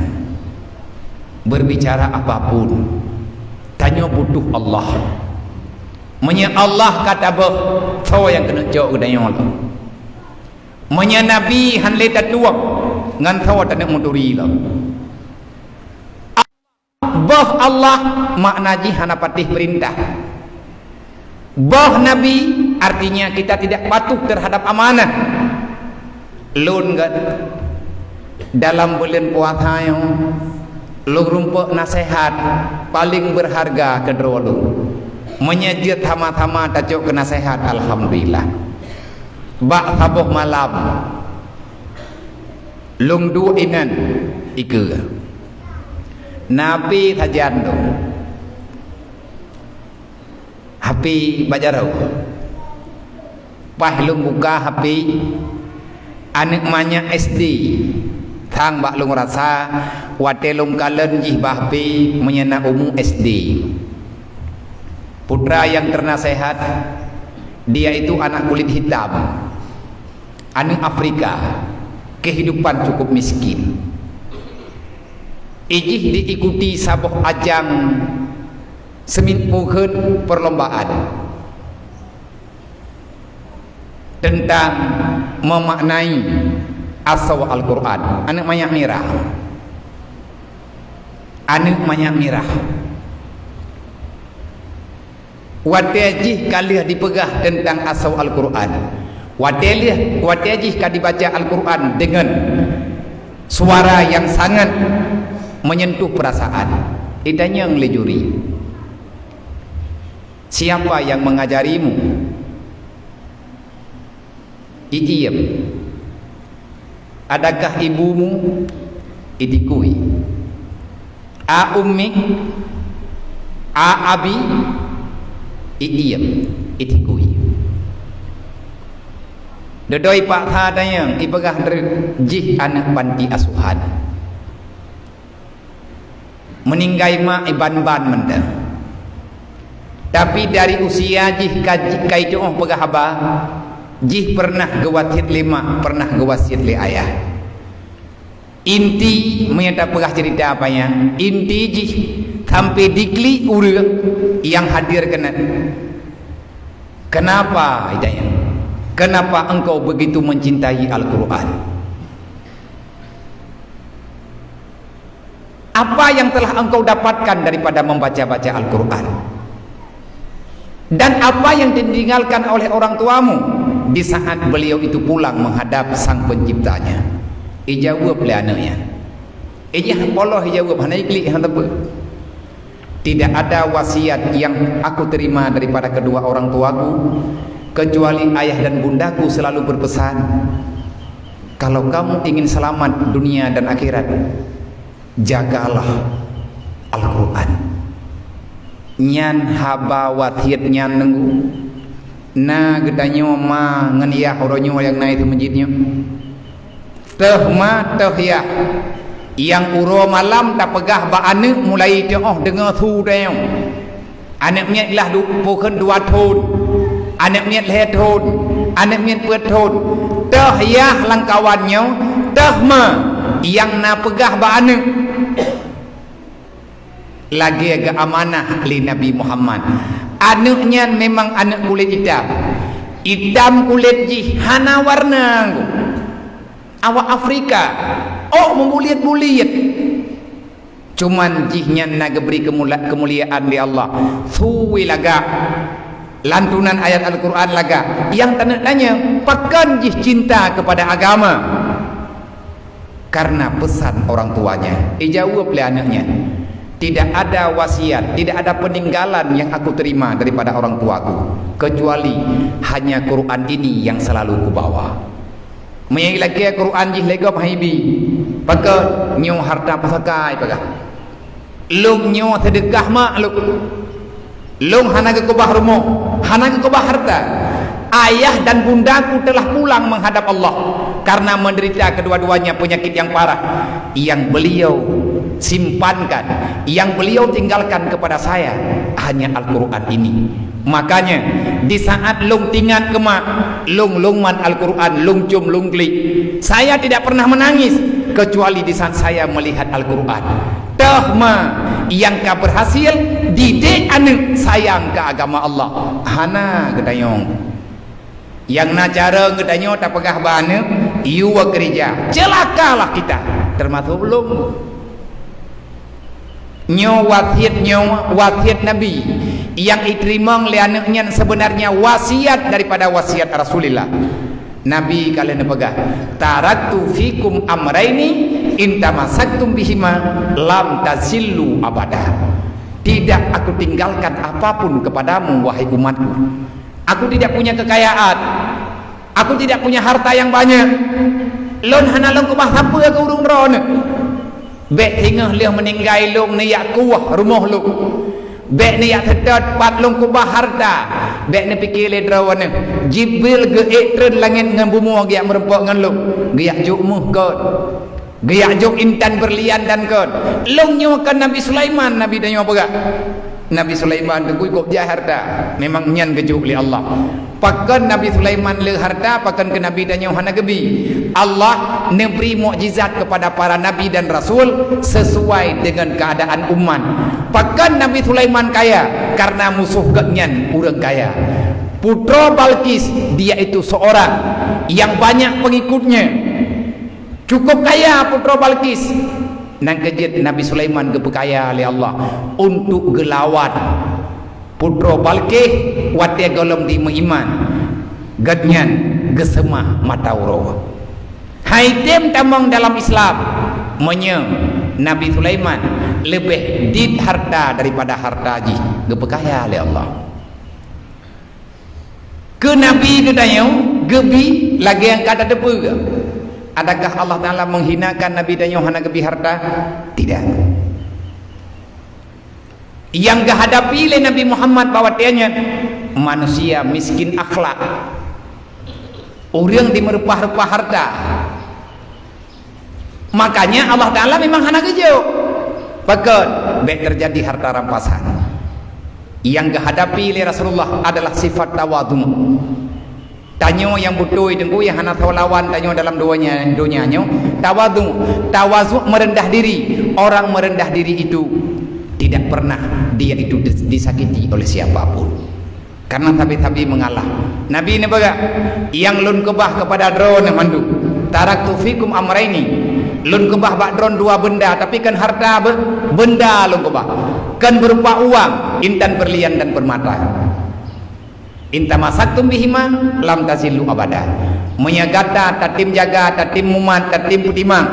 berbicara apapun, tanyoe butuh Allah. Meunyoe Allah ka tabôh, soe nyang keuneuk cok geutanyoe lom? Meunyoe Nabi han lé tatueng, ngon soe taneuk meuturi lom? Boh Allah makna jih hana patéh peurintah. Boh Nabi artinya kita tidak patuh terhadap amanah. Lôn gét dalam buleuen puasa nyoe, lôn rumpok naseuhat paleng beurharga keu droe lôn. Meunyoe jeuet sama-sama tacok keu naseuhat, alhamdulillah. Bak saboh malam, lôn duek inan ikeue. Na pih sajan lôn. H P bak jaroe. Paih lôn buka H P, aneuk manyak S D. Sang bak lôn rasa, watée lôn kalon jih bak H P, meunyoe na umu S D. Putra yang ternasehat, dia itu anak kulit hitam, aneuk Afrika, kehidupan cukup miskin. Ijih diikuti saboh ajang seumiet peue kheun perlombaan teuntang meumaknai asoe Al-Qur'an. Aneuk manyak mirah. Aneuk manyak mirah. Watée jih ka lheueh dipeugah teuntang asoe Al-Qur'an, watée lheueh, watée jih ka dibaca Al-Qur'an deungon suara yang sangat menyentuh perasaan, itanyong lé juri, "Siapa yang mengajarimu?" Ijiem. "Adakah ibumu?" Idikui. "A ummi? A abi?" Ijiem. Idikui. Dodoi paksa tanyong, ipeugah jih aneuk panti asuhan. Meuninggai mak iban-ban mantong. Tapi dari usia jih ka, ka itu'oh peugah haba, jih pernah geuwasiet lé mak, pernah geuwasiet lé ayah. Inti meunyoe tapeugah cerita panyang, inti jih sampai diklik ureuëng nyang hadir keunan. Kenapa, itanyong? Kenapa engkau begitu mencintai Al-Qur'an? Apa yang telah engkau dapatkan daripada membaca-baca Al-Qur'an? Dan apa yang ditinggalkan oleh orang tuamu di saat beliau itu pulang menghadap Sang Penciptanya? Ijaweueb lé aneuk nyan. Ijih polos ijaweueb, hana iklik, hana teupeu. Tidak ada wasiat yang aku terima daripada kedua orang tuaku, kecuali ayah dan bundaku selalu berpesan, "Kalau kamu ingin selamat dunia dan akhirat, jagalah Al-Qur'an." Nyan haba wasiat nyan, Teungku. Na geutanyoe ma ngon yah uroe nyoe nyang na di meuseujid nyoe? Teuh ma, teuh yah. Nyang uroe malam tapeugah bak aneuk mulai teuh deungoe su tanyoe. Aneuk miet lah du-, peue kheun dua thon. Aneuk miet lhée thon. Aneuk miet peuet thon. Teuh yah lam kawan nyoe, teuh ma nyang na peugah bak aneuk. Lagée geuamanah lé Nabi Muhammad. Aneuk nyan memang aneuk kulét itam. Itam kulét jih, hana warna. Awak Afrika, ôk meubuliet-buliet. Cuman jih nyan na geubri keumula-, keumuliaan lé Allah. Su lagak. Lantunan ayat Al-Qur'an lagak. Nyang taneuk tanyong, pakon jih cinta kepada agama? Karena pesan orang tuanya. Ijaweueb lé aneuk nyan, "Tidak ada wasiat, tidak ada peninggalan yang aku terima daripada orang tuaku, kecuali hanya Quran ini yang selalu kubawa." Meunyoe ilakée Quran jih lé gob han ibi, pakon? Nyoe harta pusaka, ipeugah. Lôn nyoe seudeukah mak lôn. Lôn hana geukeubah rumoh, hana geukeubah harta. Ayah dan bundaku telah pulang menghadap Allah karena menderita kedua-duanya penyakit yang parah. Yang beliau simpankan, yang beliau tinggalkan kepada saya hanya Al-Quran ini. Makanya, di saat lôn tingat keu mak, lôn lôn mat Al-Quran, lôn com, lôn klik. Saya tidak pernah menangis kecuali di saat saya melihat Al-Quran. Teuh ma nyang ka berhasil didik aneuk sayang keu agama Allah. Hana geutanyoe. Nyang na carông geutanyoe tapeugah bak aneuk, yue keurija, ceulakalah kita, teumasok lôn. Nyoe wasiet, nyoe wasiet Nabi nyang iteurimong lé aneuëk nyan, sebenarnya wasiat daripada wasiat Rasulullah. Nabi ka lheueh neupeugah, "Taraktu fikum amraini in tamassaktum bihima lam tazillu abada." Tidak aku tinggalkan apapun kepadamu, wahai umatku. Aku tidak punya kekayaan. Aku tidak punya harta yang banyak. Lôn hana lôn keubah sapeue keu ureuëng droeneueh. Bék singoh lheueh meuninggai lôn neujak kueh rumoh lôn. Bék neujak seutôt pat lôn keubah harta. Bék neupike lé droeneueh, Jibril geuék treun langét ngon bumoe geujak meurumpok ngon lôn, geujak jok méuh kon. Geujak jok intan beurlian dan kon. Lôn nyoe kon Nabi Sulaiman, Nabi tanyoe peugah. Nabi Sulaiman teungku kok jak harta, memang nyan geujok lé Allah. Pakon Nabi Sulaiman le harta, pakon keu Nabi tanyoe hana geubi. Allah neubri mukjizat kepada para nabi dan rasul sesuai dengan keadaan umat. Pakon Nabi Sulaiman kaya? Karena musuh gobnyan ureuëng kaya. Putroe Balqis, dia itu seorang yang banyak pengikutnya. Cukup kaya putroe Balqis. Nyang keujeuet Nabi Sulaiman geupeukaya lé Allah untuk geulawan putroe Balqis watée gohlom dimeuiman. Gobnyan geuseumah mata uroe. Hai tem tamong dalam Islam, meunyoe Nabi Sulaiman leubeh dit harta daripada harta jih, geupeukaya lé Allah. Keu Nabi geutanyoe geubi lagée nyang ka tateupeue. Adakah Allah Taala menghinakan Nabi tanyoe hana geubi harta? Tidak. Nyang geuhadapi lé Nabi Muhammad bak watée nyan, manusia miskin akhlak, ureuëng dimeureupah-reupah harta. Makanya Allah Taala memang hana geujok. Pakon? Bék terjadi harta rampasan. Nyang geuhadapi lé Rasulullah adalah sifat tawadhu. Tanyoe nyang beutôi teungku nyang hana soe lawan tanyoe dalam donya, donya nyoe, tawadhu. Tawadhu merendah diri. Orang merendah diri itu tidak pernah dia itu dis-, disakiti oleh siapa pun. Karena sabe-sabe mengalah. Nabi neupeugah, "Nyang lôn keubah kepada droeneuh mandum, taraktu fikum amraini." Lôn keubah bak droeneuh dua benda, tapi kon harta be-, benda lôn keubah. Kon berupa uang, intan berlian dan permata. "In tamassaktum bihima lam tazillu abada." Meunyoe gata tatem jaga, tatem mumat, tatem peutimang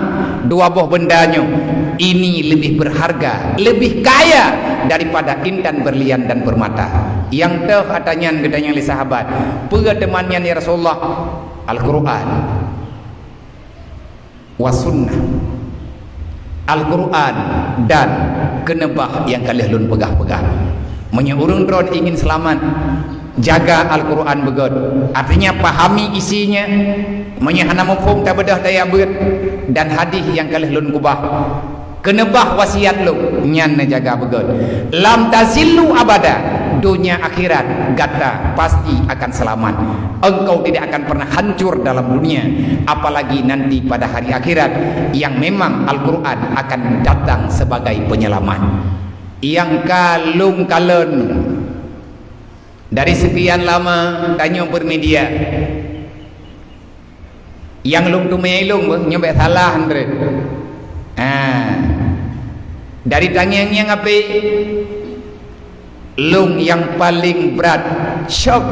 dua boh benda nyoe, ini lebih berharga, lebih kaya daripada intan berlian dan permata. Nyang teuh ata nyan geutanyong lé sahabat, "Peue teuma nyan ya Rasulullah?" "Al-Quran was sunnah." Al-Quran dan keuneubah nyang ka lheueh lôn peugah-peugah. Meunyoe ureuëng droe ingin seulamat, jaga Al-Quran beugét. Artinya, pahami isinya. Meunyoe hana muphom, tabeudôh tajak beuet dan hadis nyang ka lheueh lôn keubah. Keuneubah wasiat lôn, nyan neujaga beugét. Lam tazillu abada, donya akhirat gata pasti akan seulamat. Engkau tidak akan pernah hancur dalam dunia, apalagi nanti pada hari akhirat yang memang Al-Quran akan datang sebagai penyelamat. Nyang ka lôn kalon dari sekian lama tanyoe bermedia. Nyang lôn teumé ilôn beuh, nyoe bék salah, Andre. Ha. Dari tangieng-ngieng api, lôn nyang paling brat syok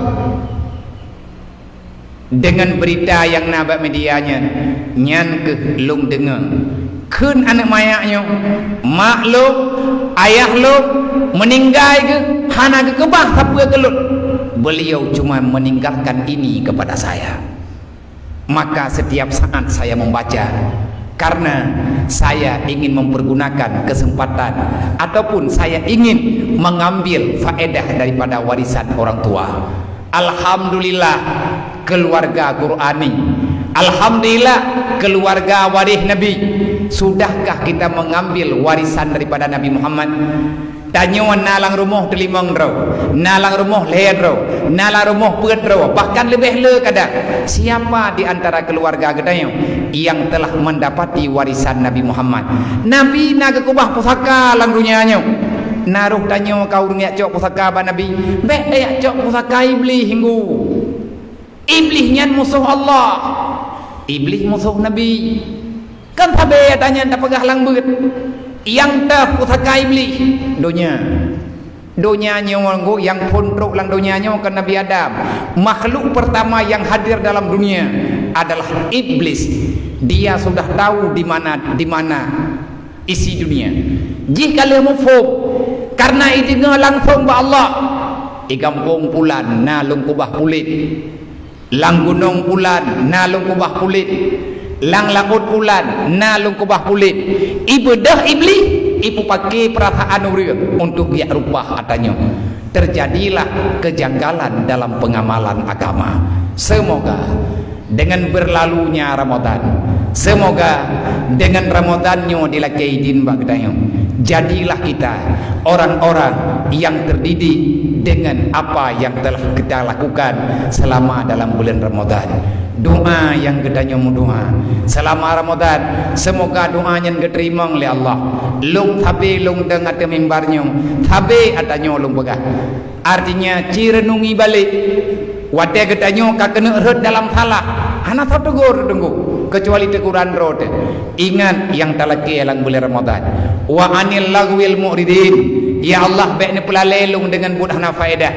dengan berita nyang na bak media nyan. Nyan keuh lôn deungoe kheun aneuëk manyak nyoe, mak lôn, ayah lôn, meuninggai geuh hana geukeubah sapeue keu lôn. Beliau cuma meninggalkan ini kepada saya. Maka setiap saat saya membaca, karena saya ingin mempergunakan kesempatan ataupun saya ingin mengambil faedah daripada warisan orang tua. Alhamdulillah, keluarga Qurani. Alhamdulillah, keluarga waréh Nabi. Sudahkah kita mengambil warisan daripada Nabi Muhammad? Tanyoe na lam rumoh teulimong droe, na lam rumoh lhée droe, na lam rumoh peuet droe, bahkan leubeh le kadang. Siapa di antara keluarga geutanyoe yang telah mendapati warisan Nabi Muhammad? Nabi na geukeubah pusaka lam donya nyoe. Na roh tanyoe ka ureuëng jak cok pusaka bak Nabi? Bék tajak cok pusaka Iblih, hinggu. Iblih nyan musoh Allah. Iblih musoh Nabi. Kan sabe ata nyan tapeugah lam beuet. Nyang teuh pusaka Iblih, donya. Donya nyoe nyang phon trok lam donya nyoe kan Nabi Adam. Makhluk pertama yang hadir dalam dunia adalah Iblis. Dia sudah tahu di mana, di mana isi dunia. Jih ka lheueh muphom, karena ideungoe langsong bak Allah. Di gampông pulan na lôn keubah kulét. Lam gunong pulan na lôn keubah kulét, lam laôt pulan na lôn keubah kulét. Ibeudôh Iblih, ipeupaké peurasaan ureuëng untuk geujak rupa ata nyoe. Terjadilah kejanggalan dalam pengamalan agama. Semoga dengan berlalunya Ramadan, semoga dengan Ramadan nyoe dilakée idin bak geutanyoe, jadilah kita orang-orang yang terdidik dengan apa yang telah kita lakukan selama dalam bulan Ramadan. Doa nyang geutanyoe meudoa selama Ramadan, semoga doa nyan geuteurimong lé Allah. Lôn sabe lôn dong ateueh mimbar nyoe, sabe ata nyoe lôn peugah. Artinya, ci renungi balek. Watée geutanyoe ka keuneuk rhot dalam salah, hana soe teugor teungku, keucuali teuguran droe teuh. Ingat nyang talakée lam buleuen Ramadhan. Wa anil laghwil mu'ridin. Ya Allah, bék neupeulalée lôn deungon buet hana faedah.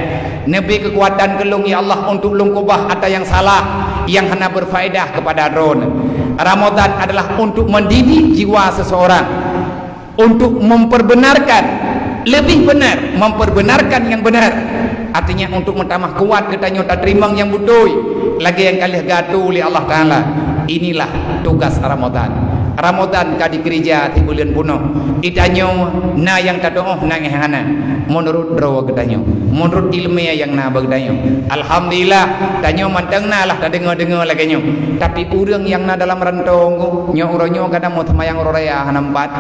Neubri keukuatan keu lôn, ya Allah, untuk lôn keubah ata nyang salah, nyang hana berfaedah kepada droeneuh. Ramadhan adalah untuk mendidik jiwa seseorang. Untuk memperbenarkan, lebih benar, memperbenarkan yang benar. Artinya, untuk meutamah kuat geutanyoe tateurimong nyang beutôi, lagée nyang ka lheueh geuatoe lé Allah Taala. Inilah tugas Ramadhan. Ramadhan ka dikeurija sibuleuen peunoh. Di tanyoe na nyang tatuoh, na nyang hana. Meunurot droe geutanyoe, meunurot iéleumé nyang na bak geutanyoe. Alhamdulillah, tanyoe mantong na lah tadeungoe-deungoe lagée nyoe. Tapi ureuëng nyang na dalam rantong, nyoe uroe nyoe kadang meu seumayang uroe raya hana meupat.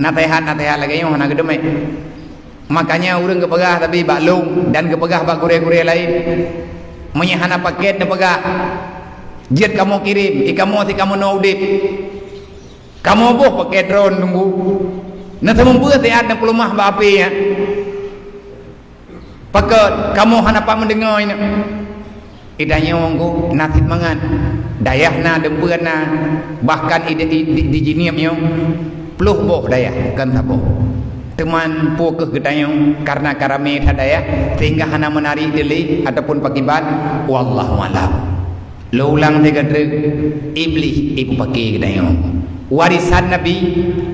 Naseuhat-naseuhat lagée nyoe hana geuteumé. Makanya ureuëng geupeugah, tapi bak lôn dan geupeugah bak gurée-gurée laén, meunyoe hana paket neupeugah, jeuet kamoe kirém, i kamoe si kamoe noe udeb. Kamoe boh paket droen nunggu. Neuseumeubeuet siat neupeuleumah bak apé nyan. Pakon kamoe hana pat meudeungoe nyoe? Di tanyoe ngon na cit mangat. Dayah na, deumpeu na, bahkan di, di, di, di Jeunieb nyoe ploh boh dayah, kon saboh. Teuma peue keuh geutanyoe, kareuna ka ramé that dayah sehingga hana meunari teuh lé ataupun pakriban? Wallahu a'lam. Lôn ulang sigoe treuk, Iblih ipeupaké geutanyoe. Warisan Nabi,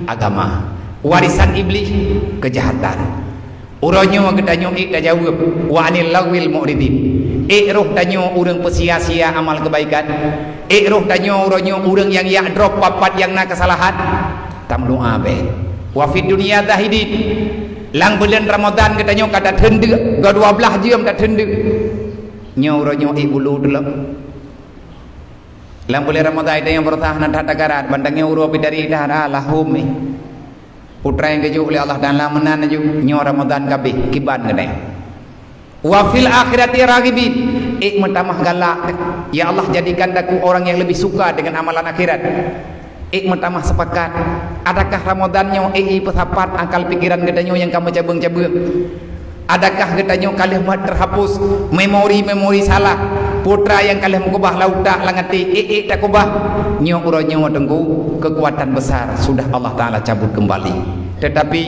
agama. Warisan Iblih, keujahatan. Uroe nyoe geutanyoe ék tajaweueb, wa anil laghwil mu'ridin. Ék roh tanyoe ureuëng peusia-sia amal keubaikan. Ék roh tanyoe uroe nyoe ureuëng nyang jak drob pat-pat nyang na keusalahan. Tameudoá bék. Wa fid dunya zahidin. Lam buleuen Ramadhan geutanyoe ka tateundeuk, dua blaih jeuem tateundeuk. Nyoe uroe nyoe ék bulu teulok. Lam buleuen Ramadhan tanyoe beureusaha na that tagarat, ban tanyoe uroe pih dari that, ah, lahom, eh. Putra nyang geujok lé Allah Taala meunan laju, nyoe Ramadhan ka abéh, kiban geutanyoe. Wa fil akhirati raghibin, ék meutamah galak. Ya Allah, jadikan aku orang yang lebih suka dengan amalan akhirat. Ék meutamah sepakat. Adakah Ramadhan nyoe ék jipeusapat akal pikiran geutanyoe nyang ka meucabeueng-cabeueng? Adakah geutanyoe ka lheueh mat terhapus memori-memori salah? Putra nyang ka lheueh meukeubah lam utak lam até, ék-ék takeubah. Nyoe uroe nyoe teungku, keukuatan besar sudah Allah Taala cabut keumbali. Teutapi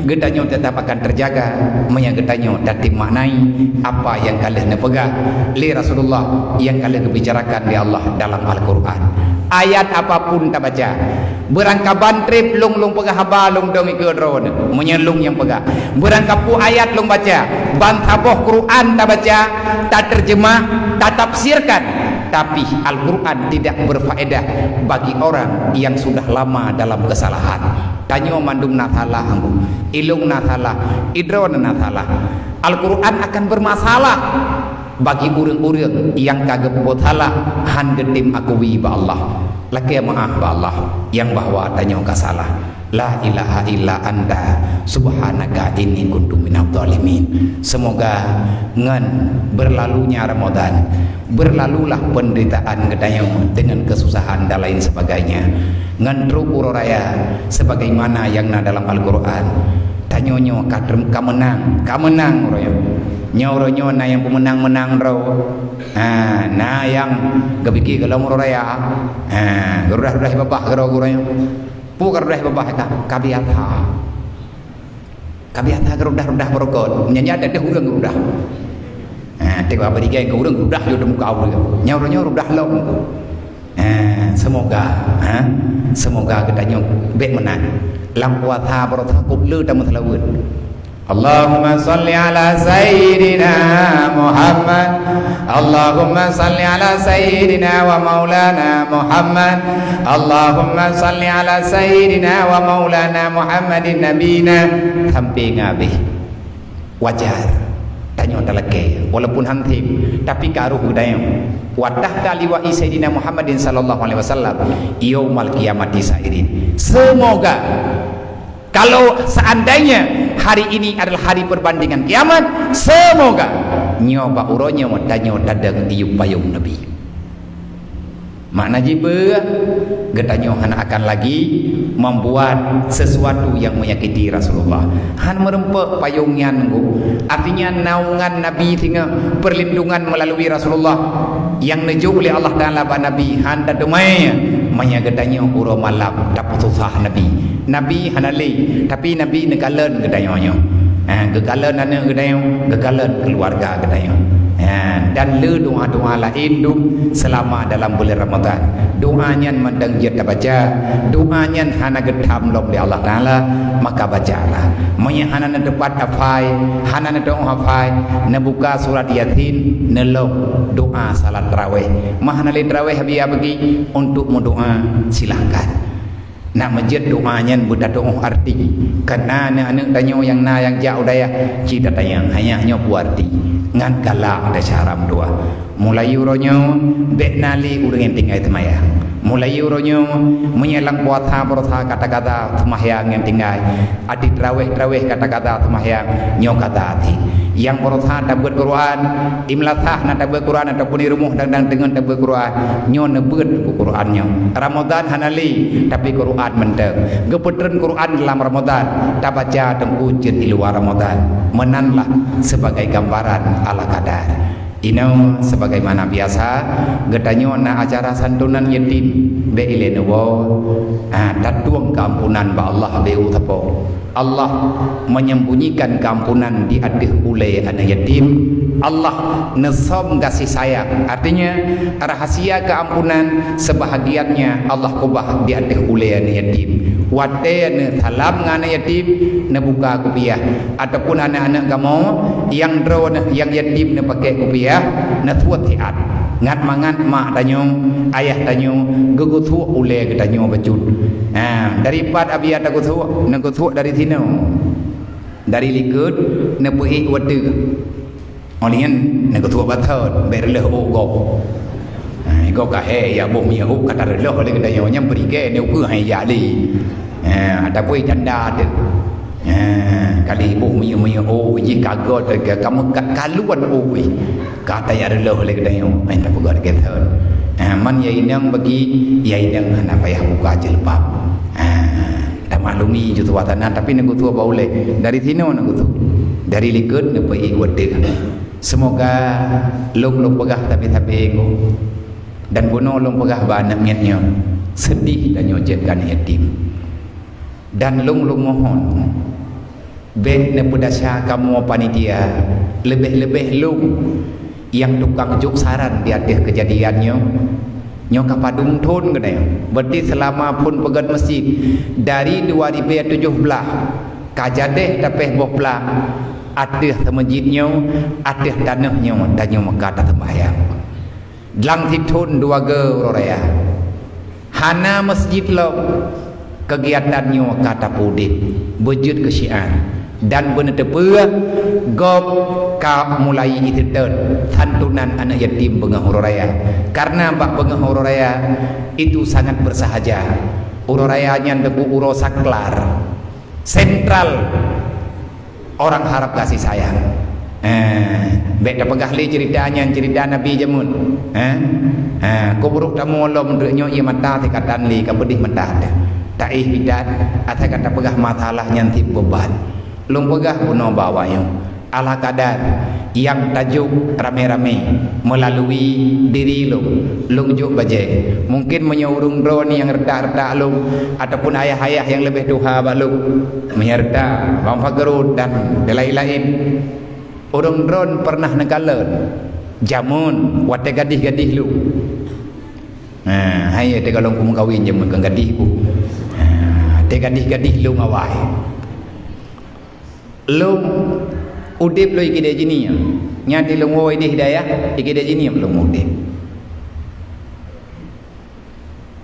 geutanyoe teutap akan teujaga meunyoe geutanyoe tatem maknai apa nyang ka lheueh neupeugah lé Rasulullah, nyang ka lheueh geubicarakan lé Allah dalam Al-Qur'an. Ayat apapun tabaca, beurangkaban treb lôn, lôn peugah haba lôn dong ikeue droeneuh, meunyoe lôn nyang peugah. Beurangkapeue ayat lôn baca, ban saboh Qur'an tabaca, tateurjeumah, tatafsirkan, tapi Al-Qur'an tidak berfaedah bagi orang yang sudah lama dalam kesalahan. Tanyoe mandum na salah, ilôn na salah, idroeneuh na salah. Al-Qur'an akan bermasalah bagi ureuëng-ureuëng nyang ka geupeubuet salah, han geutem akui bak Allah, lakée meuáh bak Allah nyang bahwa tanyoe ka salah. La ilaha illa anta subhanaka inni kuntu minadh dhalimin. Semoga ngon berlalunya Ramadan, berlalulah penderitaan geutanyoe dengan kesusahan dan lain sebagainya. Ngon trok uroe raya sebagaimana yang na dalam Al-Quran. Tanyoe nyoe ka, ka meunang, ka meunang uroe nyoe. Nyoe uroe nyoe na nyang peumeunang-meunang droe. Ha, na nyang geupike golom uroe raya. Ha, geurudah-rudah babah keudroe uroe nyoe. Peue ka rudah babah ka? Ka biasa. Ka biasa geurudah-rudah beurokot. Nyan nyan deuh ureueng geurudah. Ha, teuk bak barigai keu ureueng geurudah jeuet muka ureueng. Nyan ureueng nyoe rudah lom. Ha, semoga, ha, semoga geutanyoe bèk meunan. Lam puasa baroe takot le tameuseulaweuet. Allahumma salli ala sayyidina Muhammad. Allahumma salli ala sayyidina wa maulana Muhammad. Allahumma salli ala sayyidina wa maulana Muhammadin nabiyina. Sampai ngabéh. Wajar. Tanyoe talakée. Walaupun han tem, tapi ka roh geutanyoe. Wa tahta liwa'i sayyidina Muhammadin sallallahu alaihi wasallam yaumal qiyamati sa'irin. Semoga Kalau seandainya hari ini adalah hari perbandingan kiamat, semoga nyoe bak uroe nyoe tanyoe tadong i yup payong Nabi. Makna jih peue? Geutanyoe hana akan lagi membuat sesuatu yang menyakiti Rasulullah. Han meureumpok payong nyan ngon, artinya naungan Nabi singoh, perlindungan melalui Rasulullah nyang neujok lé Allah Taala bak Nabi han tateumé. Meunyoe geutanyoe uroe malam tapeususah Nabi. Nabi hana lé, tapi Nabi neukalon geutanyoe nyoe. Ha, geukalon aneuk geutanyoe, geukalon keuluwarga geutanyoe. Ha, dan le doa-doa laén dum seulama dalam buleuen Ramadhan. Doa nyan mantong jeuet tabaca, doa nyan hana geutham lom lé Allah Taala, maka bacalah. Meunyoe hana neuteupat hafai, hana neuteu'oh hafai, neubuka surat Yasin, neulom doa salat tarawéh. Mah hana lé tarawéh, biya bagi untuk meudoa, silahkan. Nak meujeuet doa nyan beutateu'oh arti. Kana aneuk-aneuk tanyoe nyang na nyang jak u dayah, ci tatanyong, hanya nyoe peue arti. Ngan galak desya haram dua. Mulai uroe nyoe, bèk na lé ureueng nyang tinggai seumayang. Mulai uroe nyoe, meunyoe lam puasa barosa kata-kata seumayang nyang tinggai, até tarawéh-tarawéh kata-kata seumayang, nyoe kata até. Nyang barosa tabeuet Quran, i meulasah na tabeuet Quran ataupun i rumoh dang-dang deungon tabeuet Quran, nyoe neubeuet buku Quran nyoe. Ramadhan hana lé, tapi Quran mantong. Geupeutreun Quran dalam Ramadhan, tabaca teungku jeuet i luwa Ramadhan. Meunanlah sebagai gambaran ala kadar. Inoe, sebagaimana biasa, geutanyoe na acara santunan yatim. Bèk ilèe neuwoe, ah, tatueng keuampunan bak Allah beu sapo. Allah menyembunyikan keuampunan di ateueh ulèe aneuk yatim. Allah neusöm gaséh sayang. Artinya, rahasia keuampunan sebahagiannya Allah keubah di ateueh ulèe aneuk yatim. Watèe neusalam ngon aneuk yatim, neubuka kupiah. Ataupun aneuk-aneuk kamoe nyang droeneuh nyang yatim neupaké kupiah, neusuet siat. Ngat mangat mak tanyoe, ayah tanyoe geugeusuek ulèe geutanyoe bacut. Ha, dari pat Abia tageusuek, neugeusuek dari sinoe. Dari likot neupeuék u ateueh. Óh lheueh nyan neugeusuek batot, bèk reuloh ôk gob. Ha, gob ka hé, ya boh minyeuk ôk ka tareuloh lé geutanyoe, nyan peurigée nyoe keuh hai jak lé. Ha, ataupun janda teuh. Ha, kali boh minyeuk-minyeuk ôk jih ka gob teuh, ka meukat kaluan ôk jih. Ka tajak reuloh lé geutanyoe, hai tapeugah lagèe thon. Ha, man ya inong bagi, ya inong hana payah buka jilbab. Ha, tamaklumi ju suasana, tapi neugeusuek bak ulèe. Dari sinoe neugeusuek. Dari likot neupeuék u ateueh. Semoga lôn, lôn peugah sabe-sabe ngon, dan bunoe lôn peugah bak aneuk miet nyoe, seudeh tanyoe jeuet keu aneuk yatim. Dan lôn, lôn mohon, bèk neupeudesya kamoe panitia, leubeh-leubeh lôn nyang tukang jok saran di ateueh keujadian nyoe. Nyoe ka padum thon keunoe, berarti seulama phon peugöt meuseujid, dari dua ribèe tujoh blah, ka jadeh tapéh boh plang ateueh meuseujid nyoe, ateueh tanoh nyoe, tanyoe meuka taseumbahyang. Lam sithon dua goe uroe raya, hana meuseujid lom, keugiatan nyoe ka tapeuudeb, beujeuet keu syiar. Dan beuneuteupeu gob ka mulai iseutôt santunan aneuk yatim beungoh uroe raya. Karena bak beungoh uroe raya itu sangat bersahaja. Uroe raya nyan teupeu uroe sakral, sentral orang harap kasih sayang. Eh, bèk tapeugah lé cerita nyan, cerita Nabi jameun. Eh? Eh, keu brôk tamong lom deuk nyoe ie mata teuh ka tan lé, ka peudeh mata teuh. Taéh bidan, asai ka tapeugah masalah nyan tieb beuban. Lôn peugah bunoe bak awak nyoe, ala kadar nyang tajok ramé-ramé meulalui diri lôn, lôn jok bajèe. Mungken meunyoe ureueng droeneuh nyang retak-retak lôn, ataupun ayah-ayah nyang leubeh tuha bak lôn, meunyoe retak, Bang Fagrut dan laén-laén, ureueng droeneuh pernah neukalon jameun watèe gadih-gadih lôn. Ha, hai teuka lôn peumeukawen jameun kon gadih bu. Ha, watèe gadih-gadih lôn awai. Lôn udép lôn i keudè jihnyan. Nyan di lôn woe idéh dayah, i keudè jihnyan lôn udép.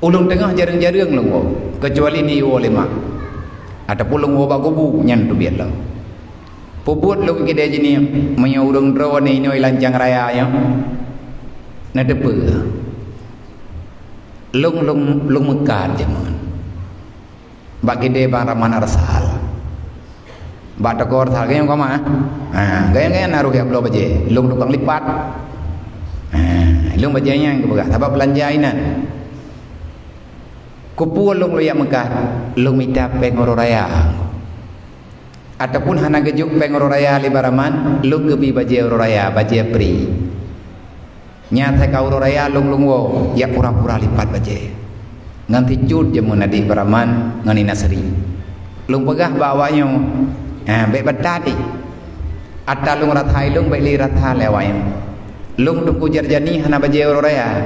Ulôn teungoh jareueng-jareueng lôn woe, keucuali ni woe lé mak. Ataupun lôn woe bak kubu, nyan teubiet lom. Peubuet lôn i keudè jihnyan, meunyoe ureueng droeneuh inoe i lancang raya nyoe, neuteupeue. Lôn, lôn, lôn meukat jameun. Bak keudè Bang Rahman Arsal. Bak toko Arsal, geunyong koma, eh? Ha, geunyong-geunyong na roh jak bloe bajèe. Lôn tukang lipat. Ha, lôn bajèe nyan geupeugah, sabab beulanja inan. Keupeue lôn, lôn jak meukat, lôn mita pèng uroe raya. Ataupun hana geujok pèng uroe raya lé Bang Rahman, lôn geubri bajèe uroe raya, bajèe pri. Nyan asai ka uroe raya lôn, lôn woe, jak pura-pura lipat bajèe. Ngon sicut jameun adék Bang Rahman ngon Ni Nasri. Lôn peugah bak awak nyoe, ha, bèk bata deh. Ata lôn rasa lôn bèk lé rasa lé awak nyoe. Lôn Teungku Jarjani hana bajèe uroe raya.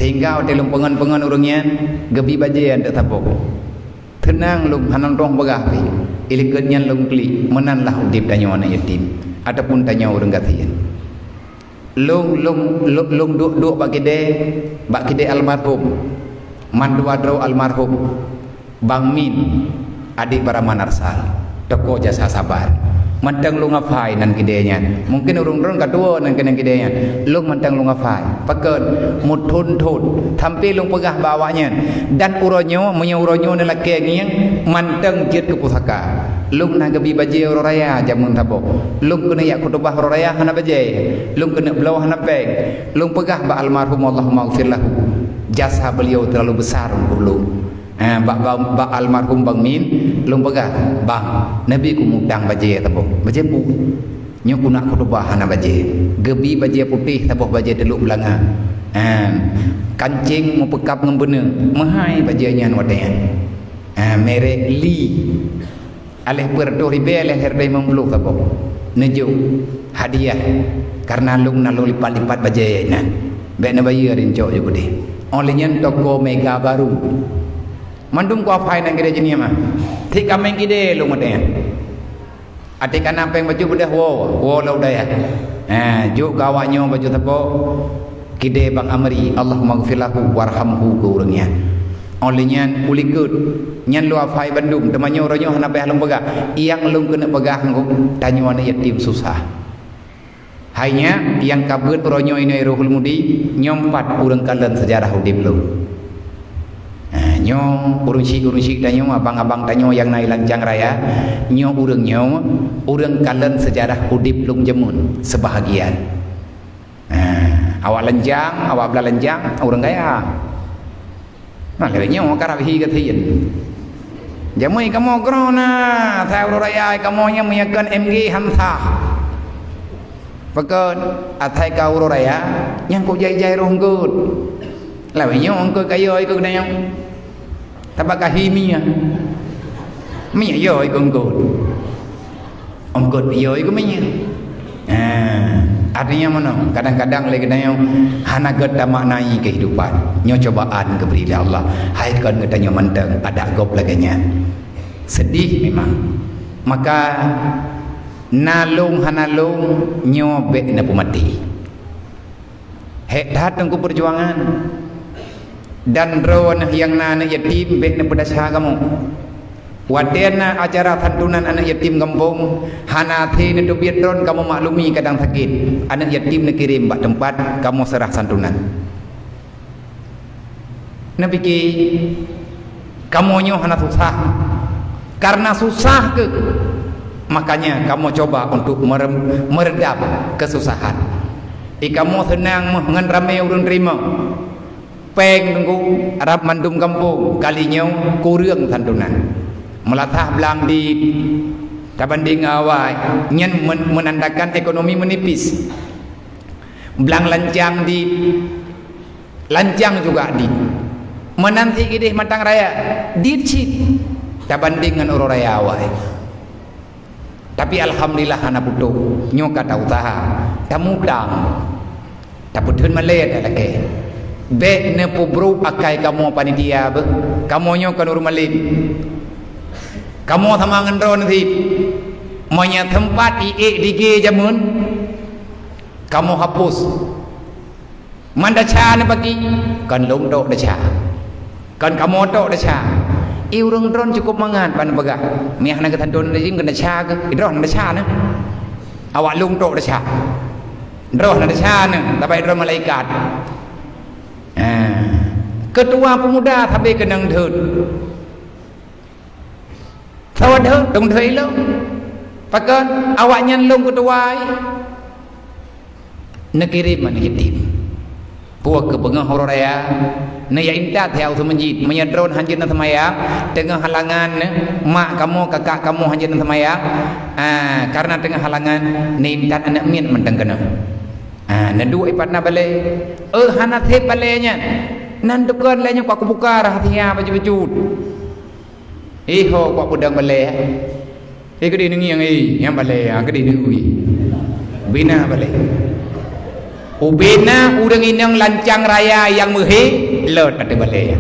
Sehingga watèe lôn peungon-peungon ureueng nyan, geubri bajèe nyan teuk saboh. Teunang lôn, hana lôn peugah pih. Ilikot nyan lôn klik, meunan lah udép tanyoe aneuk yatim ataupun tanyoe ureueng gasien. Lôn, lôn, lôn, lôn duek-duek bak keudè, bak keudè almarhum, mandua droe almarhum Bang Min, adék Bang Rahman Arsal, toko Jasa Sabar. Mantong lôn hafai nan keudè nyan. Mungken ureueng droeneuh ka tuwo nan keunan keudè nyan. Lôn mantong lôn hafai. Pakon? Meuthôn-thôn. Sampoe lôn peugah bak awak nyan. Dan uroe nyoe, meunyoe uroe nyoe neulakèe ngieng, mantong jeuet keu pusaka. Lôn na geubri bajèe uroe raya jameun saboh. Lôn keuneuk jak khutubah uroe raya hana bajèe. Lôn keuneuk bloe hana pèng. Lôn peugah bak almarhum, Allahumma ghfir lahu, jasa beliau terlalu besar untuk lôn. Ha, bak, bak, bak almarhum Bang Min, lôn peugah, "Bang, neubi kumutang bajèe saboh." "Bajèe peue?" "Nyoe kuneuk khutubah hana bajèe." Geubri bajèe putéh saboh, bajèe teulok beulanga. Ha, kancéng meupeukab ngon beuneung, meuhai bajèe nyan watèe nyan. Ha, merek Lee. Aléh peuet reutôh ribèe, aléh reutôh limong ploh saboh. Neujok hadiah, kareuna lôn na lôn lipat-lipat bajèe nyan. Bèk neubayeue, rin cok jok udeh. Óh lheueh nyan toko Mega Baru. Mandum kuhafai nan keudè jih nyan mah. Tiep kaméng keudè lôn watèe nyan. Até ka na pèng bacut beudôh woe, woe lam dayah. Ha, jok keu awak nyoe bacut sapo. Keudè Bang Amri, Allahummaghfir lahu warhamhu keu ureueng nyan. Óh lheueh nyan u likot, nyan lôn hafai bandum, teuma nyoe uroe nyoe hana payah lôn peugah. Nyang lôn keuneuk peugah ngon tanyoe aneuk yatim susah. Hai nyan, nyang ka beuet uroe nyoe inoe Ruhul Mudi, nyoe pat ureueng kalon seujarah udeb lôn. Ha, nyoe ureueng syik-ureueng syik tanyoe, abang-abang tanyoe nyang na i Lancang Raya, nyoe ureueng nyoe, ureueng kalon seujarah udeb lôn jameun seubahagian. Ha, awak Lancang, awak blah Lancang, ureueng kaya. Nah, lagèe nyoe karab hi geuthien. Jamé kamoe keudroe na, asai uroe raya kamoe nyan meunyoe kon M G Hansah. Pakon, asai ka uroe raya, nyang kujai-jai roh eungkôt. Lagèe nyoe eungkôt ka yo ikeue geutanyoe. Sabab ka hi mie. Mie yo ikeue eungkôt. Eungkôt yo ikeue mie. Ha, artinya meunoe, kadang-kadang lé geutanyoe hana geuta maknai kehidupan. Nyoe cobaan geubri lé Allah. Hai kon geutanyoe mantong adak gob lagèe nyan. Sedih memang. Maka na lôn hana lôn nyoe bèk neupeumaté. Hék that teungku peujuangan. Dan droeneuh nyang na aneuk yatim bèk neupeudesya kamoe. Watèe na acara santunan aneuk yatim gampông, hana até neuteubiet droen kamoe maklumi kadang sakét. Aneuk yatim neukirém bak teumpat kamoe seurah santunan. Neupike, Kamoe nyoe hana susah. Karena susah keuh, makanya kamoe cuba untuk merem-, meredam kesusahan. Di kamoe seunang meuh ngon ramé ureuëng teurimong. Péng teungku, rab mandum gampông, kali nyoe kureueng santunan. Meulasah blang dit tabandéng awai, nyan men-, menandakan ekonomi menipis. Blang lancang dit, lancang juga dit. Meunan sit idéh matang raya, dit cit tabandéng ngon uroe raya awai. Tapi alhamdulillah hana putôh, nyoe ka tausaha, tamutang. Tapeutheun malée that lakée. Bék neupeubrôk akai kamoe panitia beuh. Kamoe nyoe kon ureuëng malém. Kamoe sama ngon droeneuh sit. Meunyoe teumpat iék digée jameun, kamoe hapus. Man desya neubagi, kon lôn tok desya. Kon kamoe tok desya. I ureuëng droeneuh cukup mangat ban neupeugah. Meuhana geutantu neujim keu desya geuh. I droeneuh desya neuh. Awak lôn tok desya. Droeneuh desya neuh, tabai droeneuh malaikat. Ha. Keutua peumuda sabe keunong deuet. Sawadeuh, dong deuh ilong. Pakon awaknyan lôn keutuai. Neukirém aneuk yatim. Puwoe keu beungoh uroe raya, neujak intat siat u meuseujid. Meunyoe droeneuh hanjeuet neuseumayang, teungoh halangan, mak kamoe, kakak kamoe hanjeuet neuseumayang, ah, karena teungoh halangan, neuintat aneuk miet mantong keunoe. Ah, neuduek ipat na balée. Eh, hana sép balée nyan. Nan tukon lé nyoe kubuka rahsia bacut-bacut. Iho kupeudong balée. Eh, keudeh neungieng, eh, nyang balée, ah, keudeh neui. Bina balée. Ubena ureuëng inong lancang raya nyang meuhé, lot ateueh balée.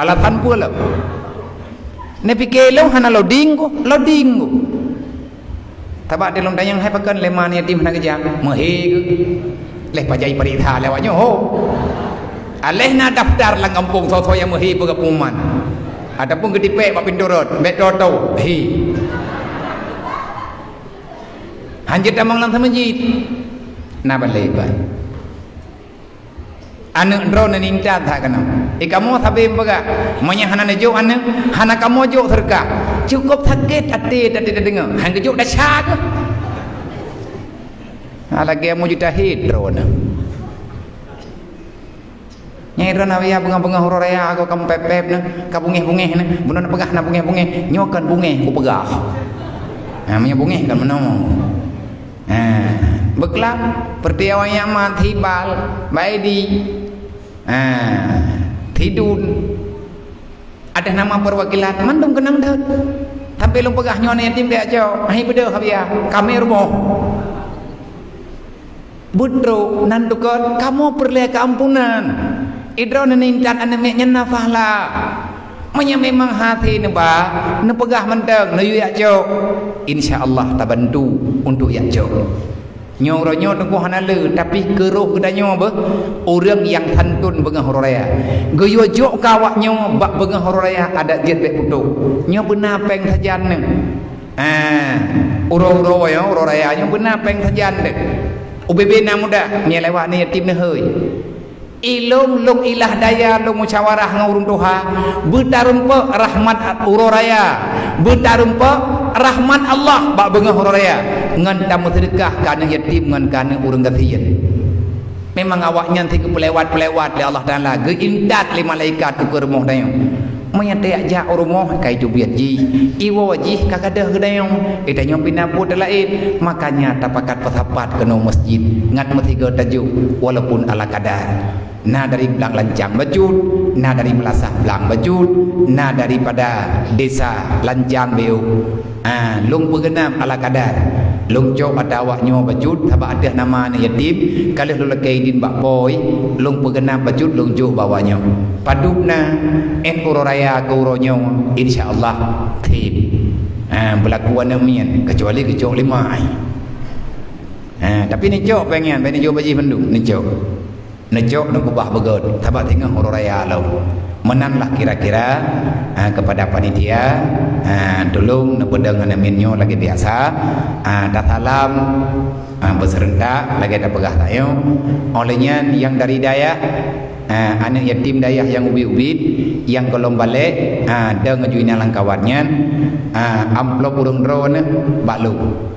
Alasan peue lom? Neupike lôn hana loading ku, loading ku. Sabab di lôn tanyong hai pakon lé ma aneuk yatim hana geujak, meuhé geuh. Leh pajai peuriksa lé awak nyoe ho. Aléh na daftar lam gampông soe-soe nyang meuhé peugah pengumuman. Ataupun geutipék bak pintoe rot, bék toto, hi. Hanjeuet tamong lam seumeujid. Na balée iban. Aneuk droeneuh intat that keunoe. Eh, kamoe sabe peugah, meunyoe hana neujok aneuk, hana kamoe jok seudeukah. Cukup sakét até, até tadeungoe. Han geujok desya keuh. Ah, lagée mujtahid droeneuh. Nyang droeneuh awai beungoh-beungoh uroe raya, ka kamoe pép-pép neuh, ka bungéh-bungéh neuh. Bunoe neupeugah na bungéh-bungéh. Nyoe kon bungéh kupeugah. Ha, meunyoe bungéh kon meunoe. Ha, beuklam, peureuti awak nyan mat, hibal, baedi. Ha, tidun. Atas nama perwakilan, mandum keunong deuet. Sampai lôn peugah nyoe aneuk yatim keu cok. Hai beudôh, Habia. Kami rumoh. Beutrok nan tukon, kamoe peureulée keuampunan. Idroeneuh neuintat aneuk miet nyan na pahala. Meunyoe memang hase neuba, neupeugah mantong, neuyue jak cok, insya Allah tabantu untuk jak cok. Nyoe uroe nyoe teungku hana le, tapi keu roh geutanyoe beuh, ureuëng nyang santun beungoh uroe raya. Geuyue jok keu awak nyoe bak beungoh uroe raya adat jeuet bék putôh. Nyoe beuna péng sajan neuh. Ah, uroe-uroe nyoe, uroe raya nyoe beuna péng sajan deuh. Ubé-bé na muda, nyoe lewat ni yatim neuhôi. Ilong lôn ilah daya lôn musyawarah ngon ureuëng tuha, beutarumpok rahmat uroe raya, beutarumpok rahmat Allah bak beungoh uroe raya, ngon tameuseudeukah keu aneuk yatim ngon keu aneuk ureuëng gasien. Memang awaknyan sit geupeulewat-peulewat lé Allah Taala, geuintat lé malaikat ukeue rumoh tanyoe. Meunyoe tajak u rumoh ka iteubiet jih, iwoe jih ka gadôh geutanyoe, geutanyoe pih na buet laén, makanya tapakat peusapat keunoe meuseujid ngat meusigoe tajok walaupun ala kadar. Na dari Blang Lancang bacut, na dari Meulasah Blang bacut, na daripada desa Lancang Beuk. Ah, lôn peugeunab ala kadar. Lôn cok ata awak nyoe bacut, sabab ateueh nama aneuk yatim, ka lheueh lôn lakée idin bak poi, lôn peugeunab bacut, lôn jok bak awak nyoe. Padub na, ét uroe raya keu uroe nyoe, insya Allah, sép. Ah, beulaku aneuk miet, kecuali geucok lima ai. Ah, tapi neucok péng nyan, bék neujok bajih bandum, neucok. Neucok neukeubah beugét, sabab singoh uroe raya lom. Meunan lah kira-kira, ah, kepada panitia, ah, tulông neupeudong aneuk miet nyoe lagèe biasa, ah, tasalam, ah, beuserentak lagèe tapeugah tanyoe. Óh lheueh nyan nyang dari dayah, ah, aneuk yatim dayah nyang ubit-ubit, nyang gohlom balek, ah, dong aju inan lam kawat nyan, ah, amplop ureueng droeneuh bak lôn.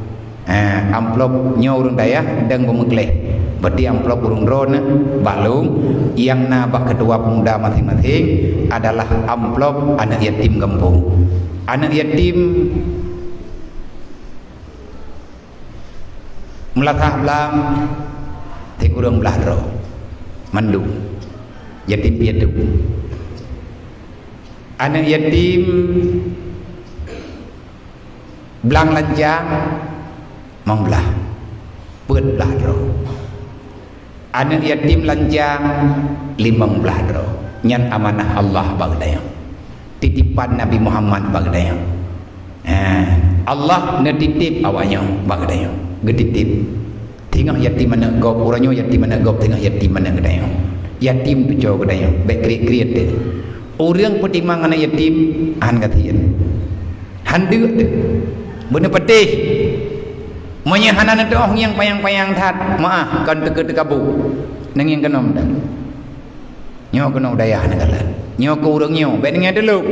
Ha, amplop nyoe ureueng dayah dong beumeugleh. Berarti amplop ureueng droeneuh bak lôn, nyang na bak ketua pemuda maséng-maséng adalah amplop aneuk yatim gampông. Aneuk yatim meulasah blang, sikureueng blah droe. Mandum. Yatim piatu. Aneuk yatim blang lancang, limong blah, peuet blah droe. Aneuk yatim lancang, limong blah droe. Nyan amanah Allah bak geutanyoe. Titipan Nabi Muhammad bak geutanyoe. Ha, Allah neutitip awak nyoe bak geutanyoe. Geutitip. Teungoh yatim aneuk gob, uroe nyoe yatim aneuk gob, teungoh yatim aneuk geutanyoe. Yatim tucoe geutanyoe, bèk kriet-kriet teuh. Ureueng peutimang aneuk yatim, han gasien. Han deuk teuh. Beuneupatéh. Meunyoe hana neuteu'oh ngieng panyang-panyang that, meu'ah, kon teuka-teuka bu. Neungieng keunoe that. Nyoe keunoe u dayah neukalon. Nyoe keu ureueng nyoe, bèk deungö teulok.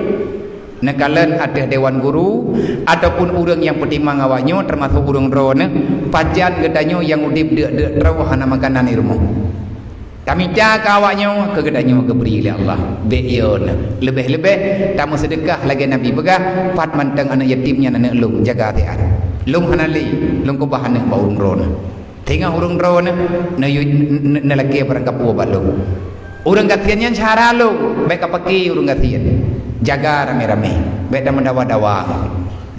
Neukalon ateueh dewan guru, ataupun ureueng nyang peutimang awak nyoe, teumasok ureueng droeneuh, pajan geutanyoe nyang udeb deuk-deuk troh hana makanan di rumoh. Tamita keu awak nyoe, keu geutanyoe geubri lé Allah. Bèk yo neuh. Leubeh-leubeh, tameuseudeukah lagèe Nabi peugah, "Pat mantong aneuk yatim nyan aneuk lôn, jaga siat. Lôn hana lé, lôn keubah aneuk bak ureueng droeneuh." Teungoh ureueng droeneuh, neu-, neu-, neu-, neulakèe barang kapue bak lôn. Ureueng gasien nyan syedara lôn, bèk kapake ureueng gasien. Jaga ramé-ramé, bèk tameudawa-dawa.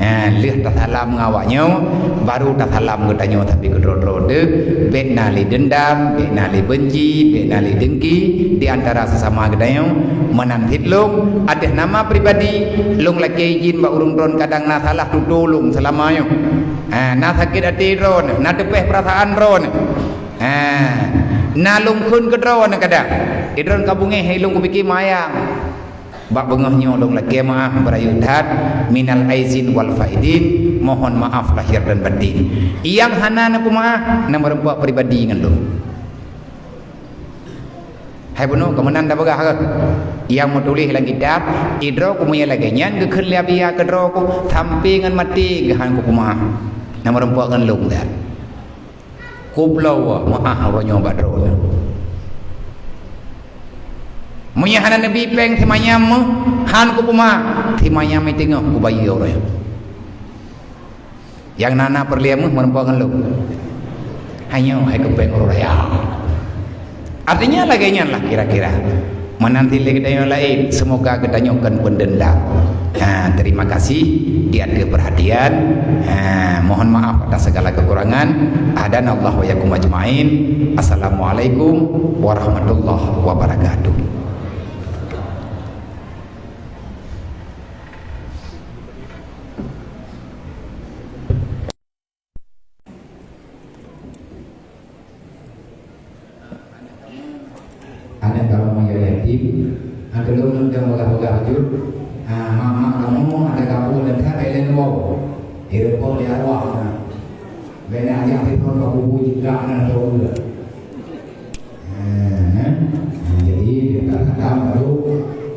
Ha, lheueh tasalam ngon awak nyoe, baru tasalam geutanyoe, tapi keudroe-droe teuh, bèk na lé deundam, bèk na lé beunci, bèk na lé deungki di antara sesama geutanyoe. Meunan cit lôn, ateueh nama pribadi, lôn lakèe idhin bak ureueng droeneuh kadang na salah tutoe lôn seulama nyoe. Ha, na sakét até droeneuh, na teupèh peurasaan droeneuh. Ha, na lôn kheun keu droeneuh kadang. Di droeneuh ka beungèh, lôn kupike mayang. Bak beungoh nyoe lôn lakèe meu'ah beurayeuk that, minal aizin wal faidin, mohon maaf lahir dan batin. Nyang hana neupeumeu'ah, na meureumpok pribadi ngon lôn. Hai bunoe, keu meunan tapeugah keuh. Nyang meutuléh lam kitab, idroe ku meunyo lagèe nyan geukheun lé Abi Yahya keu droe ku, sampoe ngon maté geuh han kupeumeu'ah. Na meureumpok ngon lôn that. Kubloe meu'ah uroe nyoe bak droeneuh. Meunyo hana neubi péng simanyam meuh, han kupeumeu'ah, simanyam i teungoh kubayeue uroe nyoe. Nyang na-na peureulèe meuh meureumpok ngon lôn. Hanyoe hai keu péng uroe raya. Artinya lagèe nyan lah kira-kira. Meunan cit lé geutanyoe laén, semoga geutanyoe kon peundendam. Ha, terima kasih di ateueh perhatian. Ha, mohon maaf atas segala kekurangan. Hadanallahu wa iyyakum ajmain. Assalamualaikum warahmatullahi wabarakatuh. Aneuk kamoe nyang yatim, aneuk lôn nyang peugah-peugah jeuet, ah, mak-mak kamoe ada kamoe dan that lé ngon. Direupok di arwah na. Bèk na jak siphon bak kubu jitrak na teuh. Ha, ha. Ha, jadi, dia tak sadar baru,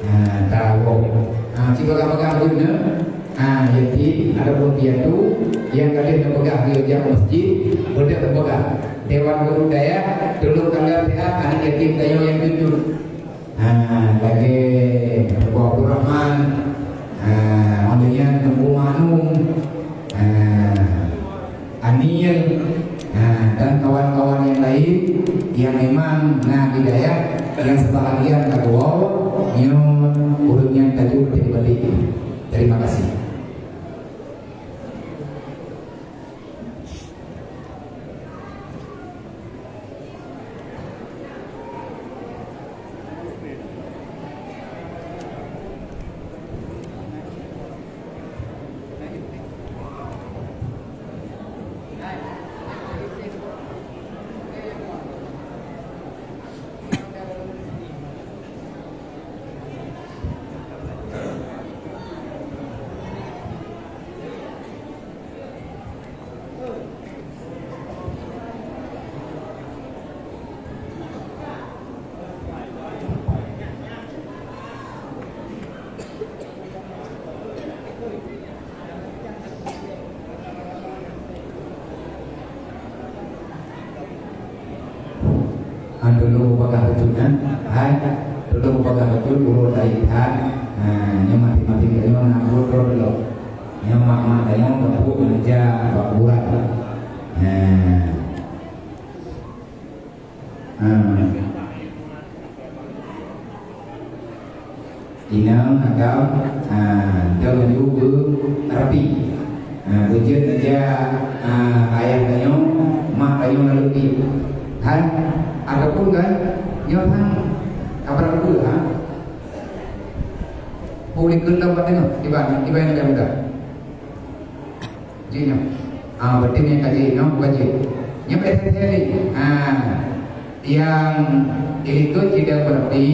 ha, tahu. Ha, cuba pegang-pegang dulu, nah. Ha, jadi, ada pun piatu, nyang ka lheueh neupeugah di ujang masjid, beudôh neupeugah. Dewan Guru Dayah, tulông kalon siat aneuk yatim tanyoe nyang keujeuet. Ha, lagèe Teungku Abdul Rahman, ha, óh lheueh nyan Teungku Maknum, ha, Aniel, ha, dan kawan-kawan nyang laén nyang memang na di dayah nyang seubahagian ka geuwoe, nyoe ureueng nyan tajok tem balik. Terima kasih. Hai, tulông peugah beutôi uroe tareuk that. Ha, nyoe maséng-maséng tanyoe na buet droe lom. Nyoe mak-mak tanyoe bak buet meuneuja bak buet. Ha. Ha. Inong agam, ha, dong ju beurapi. Ha, beujeuet meuneuja, ha, ayah tanyoe, mak tanyoe lalu pi. Hai, ataupun kan, nyoe han, ka brat peue, ha? Peue likot lom bak teungoh, tiba, tiba nyang muda. Jih nyoe. Ah, berarti nyang ka jih nyoe bukan jih. Nyoe bèk sensei lé. Ah, nyang ilikot jih dan berarti